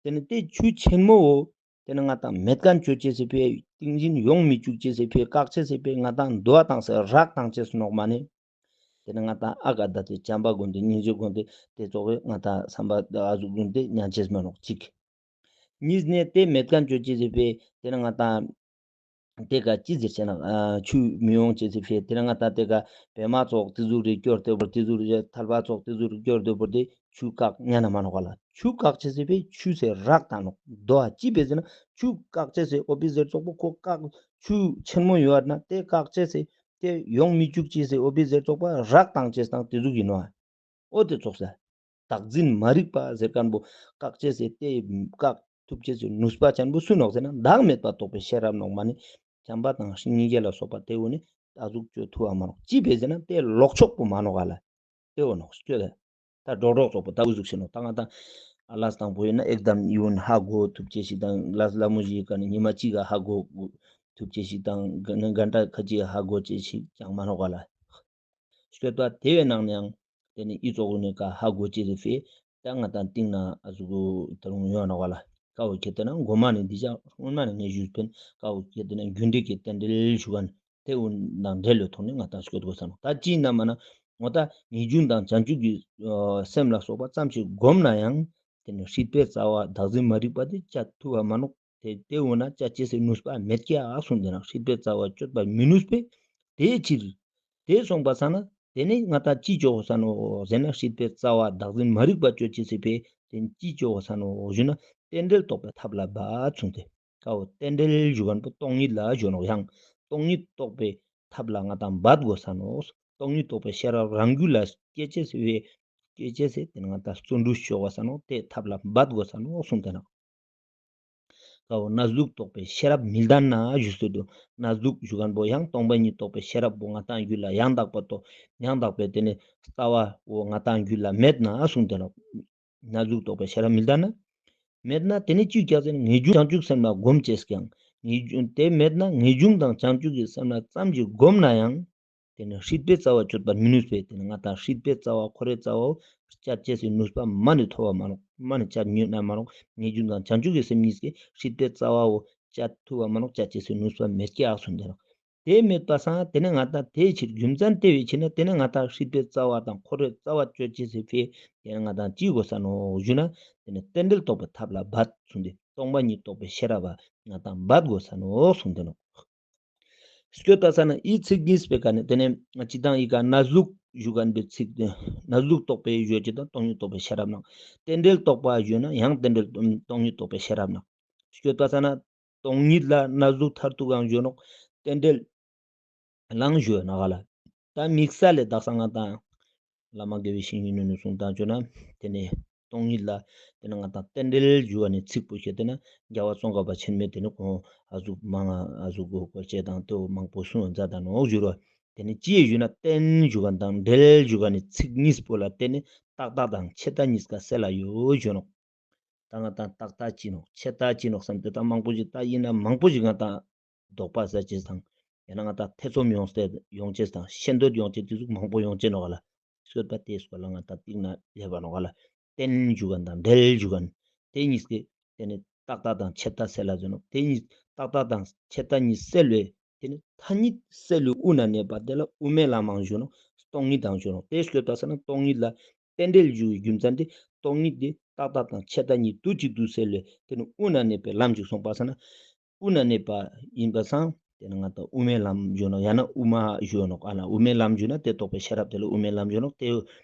དེ་ནི་དེ་ཆུ་ཆེན་མོ་བོ་དེ་ནི་ང་ཏང་མེད་ཁན་ཅོ་ཅེས་སི་ཕི་ཏིང་འཛིན་ཡོང་མི་བཅུག་ཅེས་སི་ཕི་བཀག་ཅེས་སི་ཕི་ང་ཏང་དོ་བ་བཏང་སེ་རག་བཏང་ཅེས་སི་ནོག་མ་ནི། དེ་ནི་ང་ཏང་ཨ་ག་ད་དེ་བྱམས་པ་སྒོམ་སྟེ་སྙིང་རྗེ་སྒོམ་སྟེ་དེ་ཙོགས་སི་ང་ཏང་བསམ་པ་ཨ་ཟུག་སྒོམ་སྟེ་ཉན་ཅེས་མ་ནོག་ཅིག། གཉིས་ནས་དེ་མེད་ཁན་ཅོ་ཅེས་སི་ཕི་དེ་ནི་ང་ཏང་དེ་ཀ་ཅི་ཟེར་ཅེ་ན་ཨ་ཆུ་མི་ཡོང་ཅེས་སི་ཕི་དེ་ནི་ང་ཏང་དེ་ཀ་བེ་མ་ཙོགས་དེ་ཟུག་རེ་སྐྱོར་དེ་བོར་དེ་ཟུག་རེ་ཐལ་བ་ཙོགས་དེ་ཟུག་རེ་སྐྱོར་དེ་བོར་དེ་ཆུ་བཀག་ཉན་ན་མ་ནོག་ག་ལ། ཆུ་བཀག་ཅེས་སི་ཕི་ཆུ་སེ་རག་བཏང་ནོག། དོ་བ་ཅི་ཕི་ཟེར་ན་ཆུ་བཀག་ཅེས་སི་ཨོ་པི་ཟེར་ཙོགས་པོ་ཁོ་བཀག་ཆུ་ཆེན་མོ་ཡོད་ན་དེ་བཀག་ཅེས་སི་དེ་ཡོང་མི་བཅུག་ཅེས་སི་ཨོ་པི་ཟེར་ཙོགས་པ་རག་བཏང་ཅེས་དང་དེ་ཟུག་ཡིན་ནོག། འོ་དེ་ཙོགས་སེ། བདག་འཛིན་མ་རིག་པ་ཟེར་ཁན་བོ་བཀག་ཅེས་སི་དེ་བཀག་ཐུབ་ཅེས་སི་ནུས་པ་ཅན་བོ་སུ་ནོག་ཟེར་ན་བདག་མེད་པ་རྟོགས་པའི་ཤེས་རབ་ནོག་མ་ནི། བྱམས་པ་དང་སྙིང་རྗེ་ལ་སོགས་པ་དེ་བོ་ནི་ད་ཟུག་ཅོ་ཐུབ་བ་མ་ནོག། ཅི་ཕི་ཟེར་ན་དེ་ལོག་ཕྱོགས་པོ་མ་ནོག་ག་ལ། དེ་བོ་ནོག་སྐྱོད་དེ། ད་འགྲོ་གྲོགས་ཙོགས་པོ་ད་འུ་ཟུག་ཤེས་ནོག་ད་ང་ཏང་ ལས་དང་པོ་ཡིན་ན་ཨེག་དམ་ཡིད་འོང་ཧ་གོ་ཐུབ་ཅེས་ཤིག་དང་ལས་ལ་མོ་ཞིག་ག་ནི་ཉི་མ་གཅིག་ག་ཧ་གོ་ཐུབ་ཅེས་ཤིག་དང་ག་ནི་གན་ཊ་ཁ་ཅིག་ཧ་གོ་ཅེས་ཤིག་ཅང་མ་ནོག་ག་ལ། སྐྱོད་པ་དེ་བའི་ནང་ནའང་དེ་ནི་ཨི་ཙོག་གུ་ནི་ཀ་ཧ་གོ་ཅེས་རེ་ཕེ། ད་ང་དང་སྟིང་ན་ཨ་ཟུག་གུ་ད་རུང་ཡོང་ནོག་ག་ལ། ཀ་བོ་ཁེ་ཏེ་ན་གོ་མ་ནི་འདི་ཅག་སྔོན་མ་ནི་ངས་ཞུས་པིན། ཀ་བོ་ཁེ་ཏེ་ན་རྒྱུ་འབྲས་ཀྱི་རྟེན་འབྲེལ་ཞུ་ག་ནི་དེ་འུ་དང་འབྲེལ་ལོ་ཐོག་ནས་ང་དང་སྐྱོད་དགོས་ས་ནོག། ད་ཅི་ཡིན་ན་མ་ན་ངོ་ད་ངེས་འབྱུང་དང་བྱང་ཆུབ་ཀྱི་ཨ་སེམས་ལ་སོགས་པ་ཙམ་ཞིག་བསྒོམ་ན་ཡང་དེ་ནི་སྲིད་པའི་རྩ་བ་བདག་འཛིན་མ་རིག་པ་དེ་བཅད་ཐུབ་པ་མ་ནོག། དེ་དེ་འོ་ན་བཅད་ཅེས་སི་ནུས་པ་མེད་ཀྱག་གསུངས་ཏེ་ན། སྲིད་པའི་རྩ་བ་གཅོད་པར་མི་ནུས་པས། དེའི་ཕྱིར། དེ་སོང་པ་ས་ན་དེ་ནི་ང་དང་ཅི་ཅོ་དགོས་ས་ནོག་ཟེར་ན། སྲིད་པའི་རྩ་བ་བདག་འཛིན་མ་རིག་པ་གཅོད་ཅེས་སི་ཕེ་དེ་ཅི་ཅོ་དགོས་ས་ནོག་ཞུ་ན། རྟེན་འབྲེལ་རྟོགས་པའི་ཐབས་ལ་འབད་གསུངས་ཏེ། ཀ་བོ་རྟེན་འབྲེལ་ཞུ་མཁན་པོ་སྟོང་ཉིད་ལ་ཞུ་ནོག། ཡང་སྟོང་ཉིད་རྟོགས་པའི་ཐབས་ལ་ང་དང་འབད་དགོས་ས་ནོག། སྟོང་ཉིད་རྟོགས་པའི་ཤེས་རབ་རང་རྒྱུད་ལ་སྐྱེ་ཅེས་སི་ཕེ་སྐྱེ་ཅེས་སི་དེ་ནི་ང་དང་བརྩོན་འགྲུས་ཅོ་དགོས་ས་ནོག། དེ་ཐབས་ལ་འབད་དགོས་ས་ནོག་གསུངས་ཏེ་ན། ཀ་བོ་གནས་ལུགས་རྟོགས་པའི་ཤེས་རབ་མི་ལྡན་ན་ཞུས་ཏེ་འདུག། གནས་ལུགས་ཞུ་མཁན་པོ་ཡང་སྟོང་པ་ཉིད་རྟོགས་པའི་ཤེས་རབ་པོ་ང་དང་རྒྱུད་ལ་ཡང་དག་པ་རྟོགས་ཡང་དག་པའི་དེ་ནི་ལྟ་བ་བོ་ང་དང་རྒྱུད་ལ་མེད་ན་གསུངས་ཏེ་ནོག། གནས་ལུགས་རྟོགས་པའི་ཤེས་རབ་མི་ལྡན་ན། མེད་ན་དེ་ནི་ཅི་ཀྱག་ཟེར་ན་ངེས་འབྱུང་བྱང་ཆུབ་སེམས་ལ་བསྒོམ་ཅེས་ཀྱང་ངེས་འབྱུང་དེ་མེད་ན་ངེས་འབྱུང་དང་བྱང་ཆུབ་ཀྱི་སེམས་ལ་ཙམ་ཞིག་བསྒོམ་ན་ཡང་། དེ་ནི་སྲིད་པའི་རྩ་བ་གཅོད་པར་མི་ནུས་པས། དེ་ནི་ང་དང་སྲིད་པའི་རྩ་བ་འཁོར་བའི་རྩ་བ་བཅད་ཅེས་སི་ནུས་པ་མ་ནི་ཐོབ་པ་མ་ནོག། མ་ནི་བཅད་ནུས་ན་མ་ནོག། ངེས་འབྱུང་དང་བྱང་ཆུབ་ཀྱི་སེམས་གཉིས་ཀྱིས་སྲིད་པའི་རྩ་བ་བོ་བཅད་ཐུབ་པ་མ་ནོག། བཅད་ཅེས་སི་ནུས་པ་མེད་ཀྱག་གསུངས་ཏེ་ནོག། དེ་མེད་པ་སང་དེ་ནི་ང་དང་དེའི་ཕྱིར་རྒྱུ་མཚན་དེ་བའི་ཕྱིར་ན་དེ་ནི་ང་དང་སྲིད་པའི་རྩ་བ་དང་འཁོར་བའི་རྩ་བ་གཅོད་ཅེས་སི་ཕེ་དེ་ནི་ང་དང་ཅི་དགོས་ས་ནོག་ཞུ་ན། དེ་ནི་རྟེན་འབྲེལ་རྟོགས་པའི་ཐབས་ལ་འབད་གསུངས་ཏེ་སྟོང་པ་ཉིད་རྟོགས་པའི་ཤེས་རབ་པ་ང་དང་འབད་དགོས་ས་ནོག་གསུངས་ཏེ་ནོག། སྐྱོད་པ་ས་ན་ཨི་ཚིག་གཉིས་པའི་ཀ་ནི་དེ་ནི་སྤྱིར་བཏང་ཨི་ཀ་གནས་ལུགས་ཞུ་མཁན་པོའི་ཚིག་དེ་གནས་ལུགས་རྟོགས་པའི་ཞུ་ཅེས་དང་སྟོང་ཉིད་རྟོགས་པའི་ཤེས་རབ་ནང་། རྟེན་འབྲེལ་རྟོགས་པ་ཞུ་ན་ཡང་རྟེན་འབྲེལ་སྟོང་ཉིད་རྟོགས་པའི་ཤེས་རབ་ནང་། སྐྱོད་པ་ས་ན་སྟོང་ཉིད་ལ་གནས་ལུགས་མཐར་ཐུག་གང་ཞུ་ནོག། རྟེན་འབྲེལ་ལའང་ཞུ་ནོག་ག་ལ། ད་དམིགས་བསལ་ལས་དག་ས་ང་དང་བླ་མ་དགེ་བའི་བཤེས་གཉེན་ནི་གསུང་དང་བཅོས་ན་དེ་ནི་སྟོང་ཉིད་ལ་དེ་ནི་ང་དང་རྟེན་འབྲེལ་ཞུ་བ་ནི་ཚིག་པོ་ཁྱེར་ཏེ་ན་རྒྱལ་བ་ཙོང་ཁ་པ་ཆེན་མོས་དེ་ནི་ཁོང་ཨ་ཟུག་མང་ང་ཨ་ཟུག་གོ་གོ་ཅེས་དང་དེ་བོ་མང་པོ་གསུང་མཛད་དང་ནོག་ཞུ་རོ། དེ་ནི་ཅི་ཡེ་ཞུ་ན་རྟེན་ཞུ་བ་དང་འབྲེལ་ཞུ་བ་ནི་ཚིག་གཉིས་པོ་ལ་བརྟེན་ནས་རྟག་མཐའ་དང་ཆད་མཐའ་གཉིས་ཀ་སེལ་ལ་ཡོད་ཞུ་ནོག། ད་ང་དང་རྟག་མཐའ་ཅི་ནོག་ཆད་མཐའ་ཅི་ནོག་བསམ་སྟེ་ད་མང་པོ་ཞིག་ད་ཡིན་ན་མང་པོ་ཞིག་ང་དང་དོགས་པ་ཟ་ཅེས་དང་ཡང་ན་ང་དང་ཐེ་ཚོམ་ཡོང་སྟེ་ཡོང་ཅེས་དང་ཤེས་འདོད་ཡོང་ཅེས་དེ་ཟུག་མང་པོ་ཡོང་ཅེས་ནོག་ག་ལ། སྐྱོད་པ་དེའི་སྐོར་ལ་ང་དང་ཏིག་ན་ལེབ་བ་ནོག་ག་ལ། རྟེན་ཞུ་མཁན་དང་འབྲེལ་ཞུ་མཁན་དེ་གཉིས་ཀྱི་དེ་ནི་རྟག་མཐའ་དང་ཆད་མཐའ་སེལ་ལ་ཟེར་ནོག། དེ་གཉིས་རྟག་མཐའ་དང་ཆད་མཐའ་གཉིས་སེལ་བའི་དེ་ནི་མཐའ་གཉིས་སེལ་བའི་དབུ་ན་གནས་པ་དེ་ལ་དབུ་མའི་ལམ་ཡང་ཞུ་ནོག། སྟོང་ཉིད་དང་ཞུ་ནོག། དེ་སྐྱོད་པ་ས་ན་སྟོང་ཉིད་ལ་རྟེན་འབྲེལ་ཞུ་བའི་རྒྱུ་མཚན་དེ་སྟོང་ཉིད་དེ་རྟག་མཐའ་དང་ཆད་མཐའ་གཉིས་དུས་གཅིག་ཏུ་སེལ་བའི་དེ་ནི་དབུ་ན་གནས་པའི་ལམ་ཞིག་སོང་པ་ས་ན། དབུ་ན་གནས་པ་ཡིན་པ་སང་དེ་ནི་ང་དང་དབུ་མའི་ལམ་ཞུ་ནོག། ཡང་ན་དབུ་མ་ཞུ་ནོག། ཨ་ན་དབུ་མའི་ལམ་ཞུ་ན་དེ་རྟོགས་པའི་ཤེས་རབ་དེ་ལ་དབུ་མའི་ལམ་ཞུ་ནོག། དེ་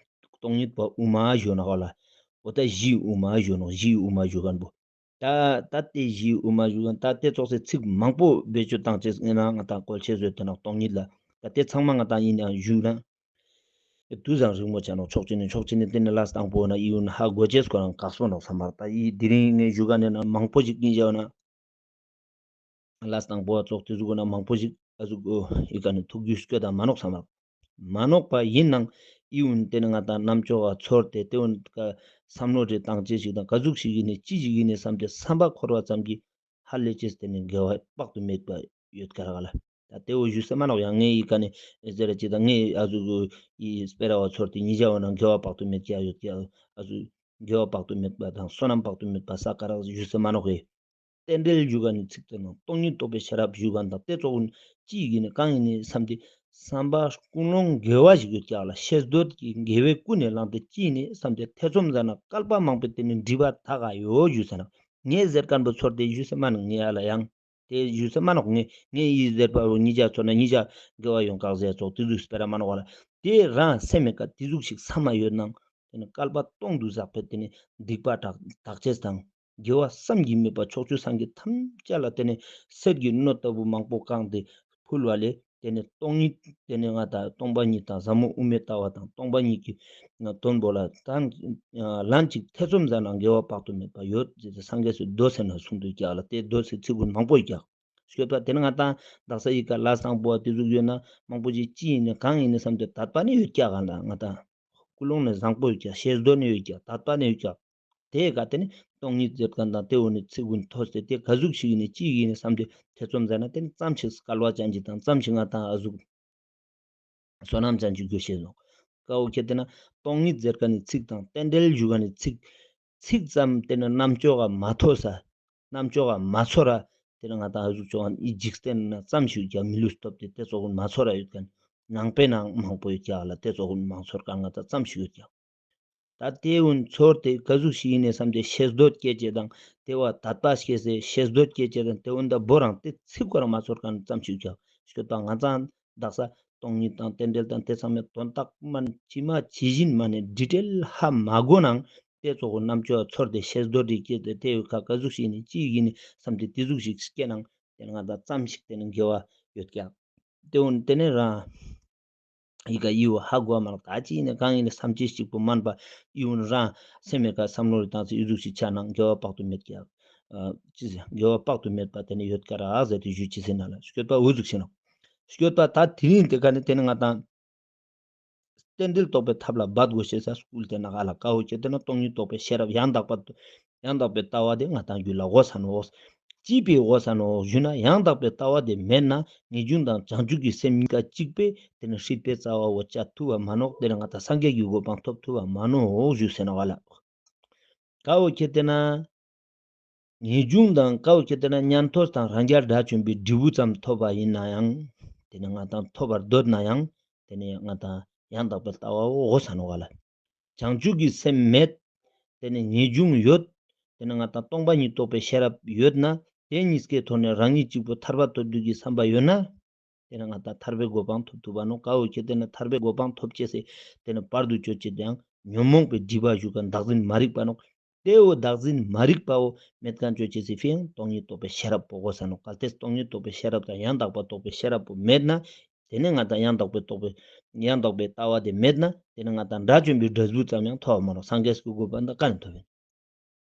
སྟོང་ཉིད་པ་དབུ་མ་ཞུ་ནོག་ག་ལ། འོ་ད་གཞིའི་དབུ་མ་ཞུ་ནོག། གཞིའི་དབུ་མ་ཞུ་མཁན་པོ། ད་ད་དེ་གཞིའི་དབུ་མ་ཞུ་མཁན་ད་དེ་ཙོགས་སེ་ཚིག་མང་པོ་བེད་སྤྱོད་བཏང་ཅེས་ཡིན་ན་ང་དང་བཀོལ་ཆེས་བཟོས་དེ་ནོག། སྟོང་ཉིད་ལ་ད་དེ་ཚང་མ་ང་དང་ཡིན་ཡང་ཞུ་ན། དུས་སང་རིང་མོ་ཆ་ནོག། ཕྱོགས་གཅིག་ནས་ཕྱོགས་གཅིག་ནས་དེ་ནི་ལས་དང་པོ་ན་ཨི་ཡུན་ཧ་གོ་ཅེས་ཁོ་རང་དཀགས་པོ་ནོག་བསམ་པ། ད་ཨི་དེ་རིང་ངས་ཞུ་ག་ནས་ན་མང་པོ་ཞིག་ཡིན་བཞག་ན། ལས་དང་པོ་བ་ཙོགས་དེ་ཟུག་ན་མང་པོ་ཞིག་ཨ་ཟུག་ཨི་ཀ་ནས་ཐུགས་རྒྱུས་སྐྱོད་དང་མ་ནོག་བསམ་པ། མ་ནོག་པ་ཡིན་ནང་ཨི་ཡུན་དེ་ནི་ང་དང་རྣམ་ཅོག་ག་ཚོར་ཏེ་དེ་ཡུན་ཀ་བསམ་བློ་རེ་བཏང་ཅེས་ཞིག་དང་ག་ཟུག་ཞིག་ཡིན་ནས་ཅི་ཞིག་ཡིན་ནས་བསམ་སྟེ་བསམ་པ་འཁོར་བ་ཙམ་གྱིས་ཧ་ལས་ཅེས་དེ་ནི་དགེ་བ་དཔག་ཏུ་མེད་པ་ཡོད་ཀྱག་ག་ལ། ད་དེ་བོ་ཞུ་ས་མ་ནོག། ཡང་ངས་ཨི་ཀ་ནས་ཨེ་ཟེར་ཅིག་དང་ངས་ཨ་ཟུག་ཨི་སྤེ་ར་བ་ཚོར་ཏེ་ཉིད་བྱ་བ་ན་དགེ་བ་དཔག་ཏུ་མེད་ཀྱག་ཡོད་ཀྱག། ཨ་ཟུག་དགེ་བ་དཔག་ཏུ་མེད་པ་དང་བསོད་ནམས་དཔག་ཏུ་མེད་པ་ས་ཀ་རག་ཞུ་ས་མ་ནོག་གི། རྟེན་འབྲེལ་ཞུ་མཁན་ནི་ཚིག་དེ་ནང་སྟོང་ཉིད་རྟོགས་པའི་ཤེས་རབ་ཞུ་མཁན་དང་དེ་ཙོགས་ཅི་ཡིན་ནི་གང་ཡིན་ནི་བསམ་སྟེ་བསམ་པ་ཀུན་སློང་དགེ་བ་ཞིག་ཡོད་ཀྱག་ལ། ཤེས་འདོད་ཀྱི་དགེ་བས་ཀུན་ནས་བསླངས་ཏེ་ཅི་ཡིན་ནི་བསམ་སྟེ་ཐེ་ཚོམ་ཟ་ན་བསྐལ་པ་མང་པོའི་དེ་ནི་སྒྲིབ་པ་དག་ག་ཡོད་ཞུ་ས་ན། ངས་ཟེར་མཁན་པོ་ཚོར་ཏེ་ཞུ་ས་མ་ནོག། ངས་ཨ་ལ་ཡང་དེ་ཞུ་ས་མ་ནོག། ངས་ངས་ཡི་ཟེར་པ་བོ་ཉིད་བྱ་ཚོར་ན་ཉིད་བྱ་དགེ་བ་ཡོང་ཀྱག་ཟེར་ཙོགས་དེ་ཟུག་སྤེ་ར་མ་ནོག་ག་ལ། དེ་རང་སེམས་མེད་ཀ་དེ་ཟུག་ཞིག་བསམ་མ་ཡོད་ནང་དེ་ནི་བསྐལ་པ་སྟོང་དུ་བསགས་པའི་དེ་ནི་སྡིག་པ་དག་དག་ཅེས་དང་། དགེ་བ་བསམ་གྱིས་མེད་པ་ཕྱོགས་བཅུའི་སངས་རྒྱས་ཐམས་ཅད་ལ་དེ་ནི་གསེར་གྱི་སྣོད་ལྟ་བུ་མང་པོ་བཀང་སྟེ་ཕུལ་བ་ལས་དེ་ནི་སྟོང་ཉིད་དེ་ནི་ང་དང་སྟོང་པ་ཉིད་དང་ཟབ་མོ་དབུ་མའི་ལྟ་བ་དང་སྟོང་པ་ཉིད་ཀྱི་དོན་པོ་ལ་ད་ལན་ཅིག་ཐེ་ཚོམ་ཟ་ན་དགེ་བ་དཔག་ཏུ་མེད་པ་ཡོད་ཟེར་ཏེ་སངས་རྒྱས་སི་མདོ་ཟེར་ན་གསུངས་འདུག་ཀྱག་ལ། དེ་མདོ་ཟེར་ཚིག་ཀུན་མང་པོ་ཡོད་ཀྱག། སྐྱོད་པ་དེ་ནི་ང་དང་དག་ས་ཡི་ཀ་ལས་དང་པོ་བ་དེ་ཟུག་ཡོད་ན་མང་པོ་ཅིག་ཅི་ཡིན་ནི་གང་ཡིན་ནི་བསམ་སྟེ་དད་པ་ནི་ཡོད་ཀྱག་ག་ལ། ང་དང་ཀུན་སློང་ནི་བཟང་པོ་ཡོད་ཀྱག། ཤེས་འདོད་ནི་ཡོད་ཀྱག། དད་པ་ནི་ཡོད་ཀྱག། དེ་ག་དེ་ནི་སྟོང་ཉིད་ཟེར་ཁན་དང་དེ་འོ་ནི་ཚིག་གུན་ཐོས་ཏེ་དེ་ག་ཟུག་ཞིག་ཡིན་ནི་ཅི་ཡིན་ནི་བསམ་སྟེ་ཐེ་ཚོམ་ཟ་ན་དེ་ནི་ཙམ་ཞིག་སྐལ་བ་ཅན་ཅིག་དང་ཙམ་ཞིག་ང་དང་ཨ་ཟུག་བསོད་ནམས་ཅན་ཅིག་གྱུར་ཤེས་ནོག། ཀ་བོ་ཁྱེད་དེ་ན་སྟོང་ཉིད་ཟེར་ཁན་ནི་ཚིག་དང་རྟེན་འབྲེལ་ཞུ་ཁན་ནི་ཚིག་ཚིག་ཙམ་དེ་ནི་རྣམ་ཅོག་ག་མ་ཐོས་ས། རྣམ་ཅོག་ག་མ་ཚོར་ར། དེ་ནི་ང་དང་ཨ་ཟུག་ཅོ་ཁན་ནི་འཇིག་རྟེན་ན་ཙམ་ཞིག་ཡོད་ཀྱག། མི་ལུས་ཐོབ་སྟེ་དེ་ཙོགས་གུན་མ་ཚོར་ར་ཡོད་ཁན། ནང་པའི་ནང་མང་པོ་ཡོད་ཀྱག་ལ་དེ་ཙོགས་གུན་མ་ཚོར་ཁན་ང་དང་ཙམ་ཞིག་ཡོད་ཀྱག། ད་དེ་གུན་ཚོར་ཏེ་ག་ཟུག་ཞིག་ཡིན་ནི་བསམ་སྟེ་ཤེས་འདོད་སྐྱེ་ཅེས་དང་དེ་བོ་དད་པ་སྐྱེས་ཏེ་ཤེས་འདོད་སྐྱེ་ཅེས་དང་དེ་གུན་ད་བོ་རང་དེ་ཚིག་གུན་རང་མ་ཚོར་ཁན་ཙམ་ཞིག་ཀྱག། སྐྱོད་པ་ང་དང་དག་ས་སྟོང་ཉིད་དང་རྟེན་འབྲེལ་དང་དེ་ཚང་མའི་དོན་དག་མ་ཇི་མ་ཇི་བཞིན་མ་ནེ་ཌི་ཊེལ་ཧ་མ་གོ་ནའང་དེ་ཙོགས་གུན་རྣམ་ཅོག་ཚོར་ཏེ་ཤེས་འདོད་རིག་སྐྱེས་ཏེ་དེ་ཡོད་ཁ་ག་ཟུག་ཞིག་ཡིན་ནི་ཅི་ཡིན་ནི་བསམ་སྟེ་དེ་ཟུག་ཞིག་སྐྱེ་ནའང་དེ་ནི་ང་དང་ཙམ་ཞིག་དེ་ནི་དགེ་བ་ཡོད་ཀྱག། དེ་གུན་དེ་ནི་རང་ཡི་ག་ཡིའུ་ཧ་གོ་མ་ནོག། ད་ཅི་ཡིན་ནི་གང་ཡིན་ནི་བསམ་སྤྱོད་གཅིག་པོ་མན་པ་ཡིའུ་རང་སེམས་མེད་ཀ་བསམ་བློ་རི་བཏང་སྟེ་ཡིའུ་ཟུག་ཞིག་ཆ་ནའང་དགེ་བ་དཔག་ཏུ་མེད་ཀྱག། ཨ་ཅི་ཟེར་དགེ་བ་དཔག་ཏུ་མེད་པ་དེ་ནི་ཡོད་ཀ་རག་ཟེར་ཏེ་ཞུ་ཅི་ཟེར་ན་ལ་སྐྱོད་པ་འུ་ཟུག་ཞིག་ནོག། སྐྱོད་པ་ད་དེ་རིང་དེ་ཀ་ནི་དེ་ནི་ང་དང་རྟེན་འབྲེལ་རྟོགས་པའི་ཐབས་ལ་འབད་དགོས་ཤེས་ས་སྐུལ་ཏེ་ན་ག་ལ་ཀ་བོ་ཁྱེད་དེ་ན་སྟོང་ཉིད་རྟོགས་པའི་ཤེས་རབ་ཡང་དག་པ་ཡང་དག་པའི་ལྟ་བ་དེ་ང་དང་རྒྱུད་ལ་དགོས་ས་ནོག། ཅི་ཕིའ་དགོས་ས་ནོག་ཞུ་ན་ཡང་དག་པའི་ལྟ་བ་དེ་མེད་ན་ངེས་འབྱུང་དང་བྱང་ཆུབ་ཀྱི་སེམས་གཉིས་ཀ་གཅིག་པས་དེ་ནི་སྲིད་པའི་རྩ་བ་བོ་བཅད་ཐུབ་པ་མ་ནོག། དེ་ནི་ང་དང་སངས་རྒྱས་ཀྱི་གོ་འཕང་ཐོབ་ཐུབ་པ་མ་ནོག་ཞུ་ཟེར་ན་ག་ལ། ཀ་བོ་ཁྱེད་དེ་ན་ངེས་འབྱུང་དང་ཀ་བོ་ཁྱེད་དེ་ན་ཉན་ཐོས་དང་རང་རྒྱལ་དགྲ་བཅོམ་པའི་འབྲས་བུ་ཙམ་ཐོབ་པ་ཡིན་ནའང་དེ་ནི་ང་དང་ཐོབ་པར་འདོད་ནའང་དེ་ནི་ང་དང་ཡང་དག་པའི་ལྟ་བ་བོ་དགོས་ས་ནོག་ག་ལ། བྱང་ཆུབ་ཀྱི་སེམས་མེད། དེ་ནི་ངེས་འབྱུང་ཡོད། དེ་ནི་ང་དང་སྟོང་པ་ཉིད་རྟོགས་པའི་ཤེས་རབ་ཡོད་ན་དེ་གཉིས་ཀའི་ཐོག་ནས་རང་ཉིད་གཅིག་པོ་ཐར་པ་ཐོབ་འདོད་ཀྱི་བསམ་པ་ཡོད་ན། དེ་ནི་ང་དང་ཐར་པའི་གོ་འཕང་ཐོབ་ཐུབ་པ་ནོག། ཀ་བོ་ཁྱེད་དེ་ན་ཐར་པའི་གོ་འཕང་ཐོབ་ཅེས་སི་དེ་ནི་བར་དུ་གཅོད་ཅེས་དེའང་ཉོན་མོངས་པའི་སྒྲིབ་པ་ཞུགས་ཁན་བདག་འཛིན་མ་རིག་པ་ནོག། དེ་བོ་བདག་འཛིན་མ་རིག་པ་བོ་མེད་ཁན་གཅོད་ཅེས་སི་ཕིའང་སྟོང་ཉིད་རྟོགས་པའི་ཤེས་རབ་པོ་དགོས་ས་ནོག། གལ་ཏེ་སྟོང་ཉིད་རྟོགས་པའི་ཤེས་རབ་དང་ཡང་དག་པ་རྟོགས་པའི་ཤེས་རབ་པོ་མེད་ན། དེ་ནི་ང་དང་ཡང་དག་པའི་རྟོགས་པའི་ཡང་དག་པའི་ལྟ་བ་དེ་མེད་ན་དེ་ནི་ང་དང་དགྲ་བཅོམ་པའི་འབྲས་བུ་ཙམ་ཡང་ཐོབ་པ་མ་ནོག། སངས་རྒྱས་ཀྱི་གོ་འཕང་དང་ཀ་ནས་ཐོབ་ཡིན།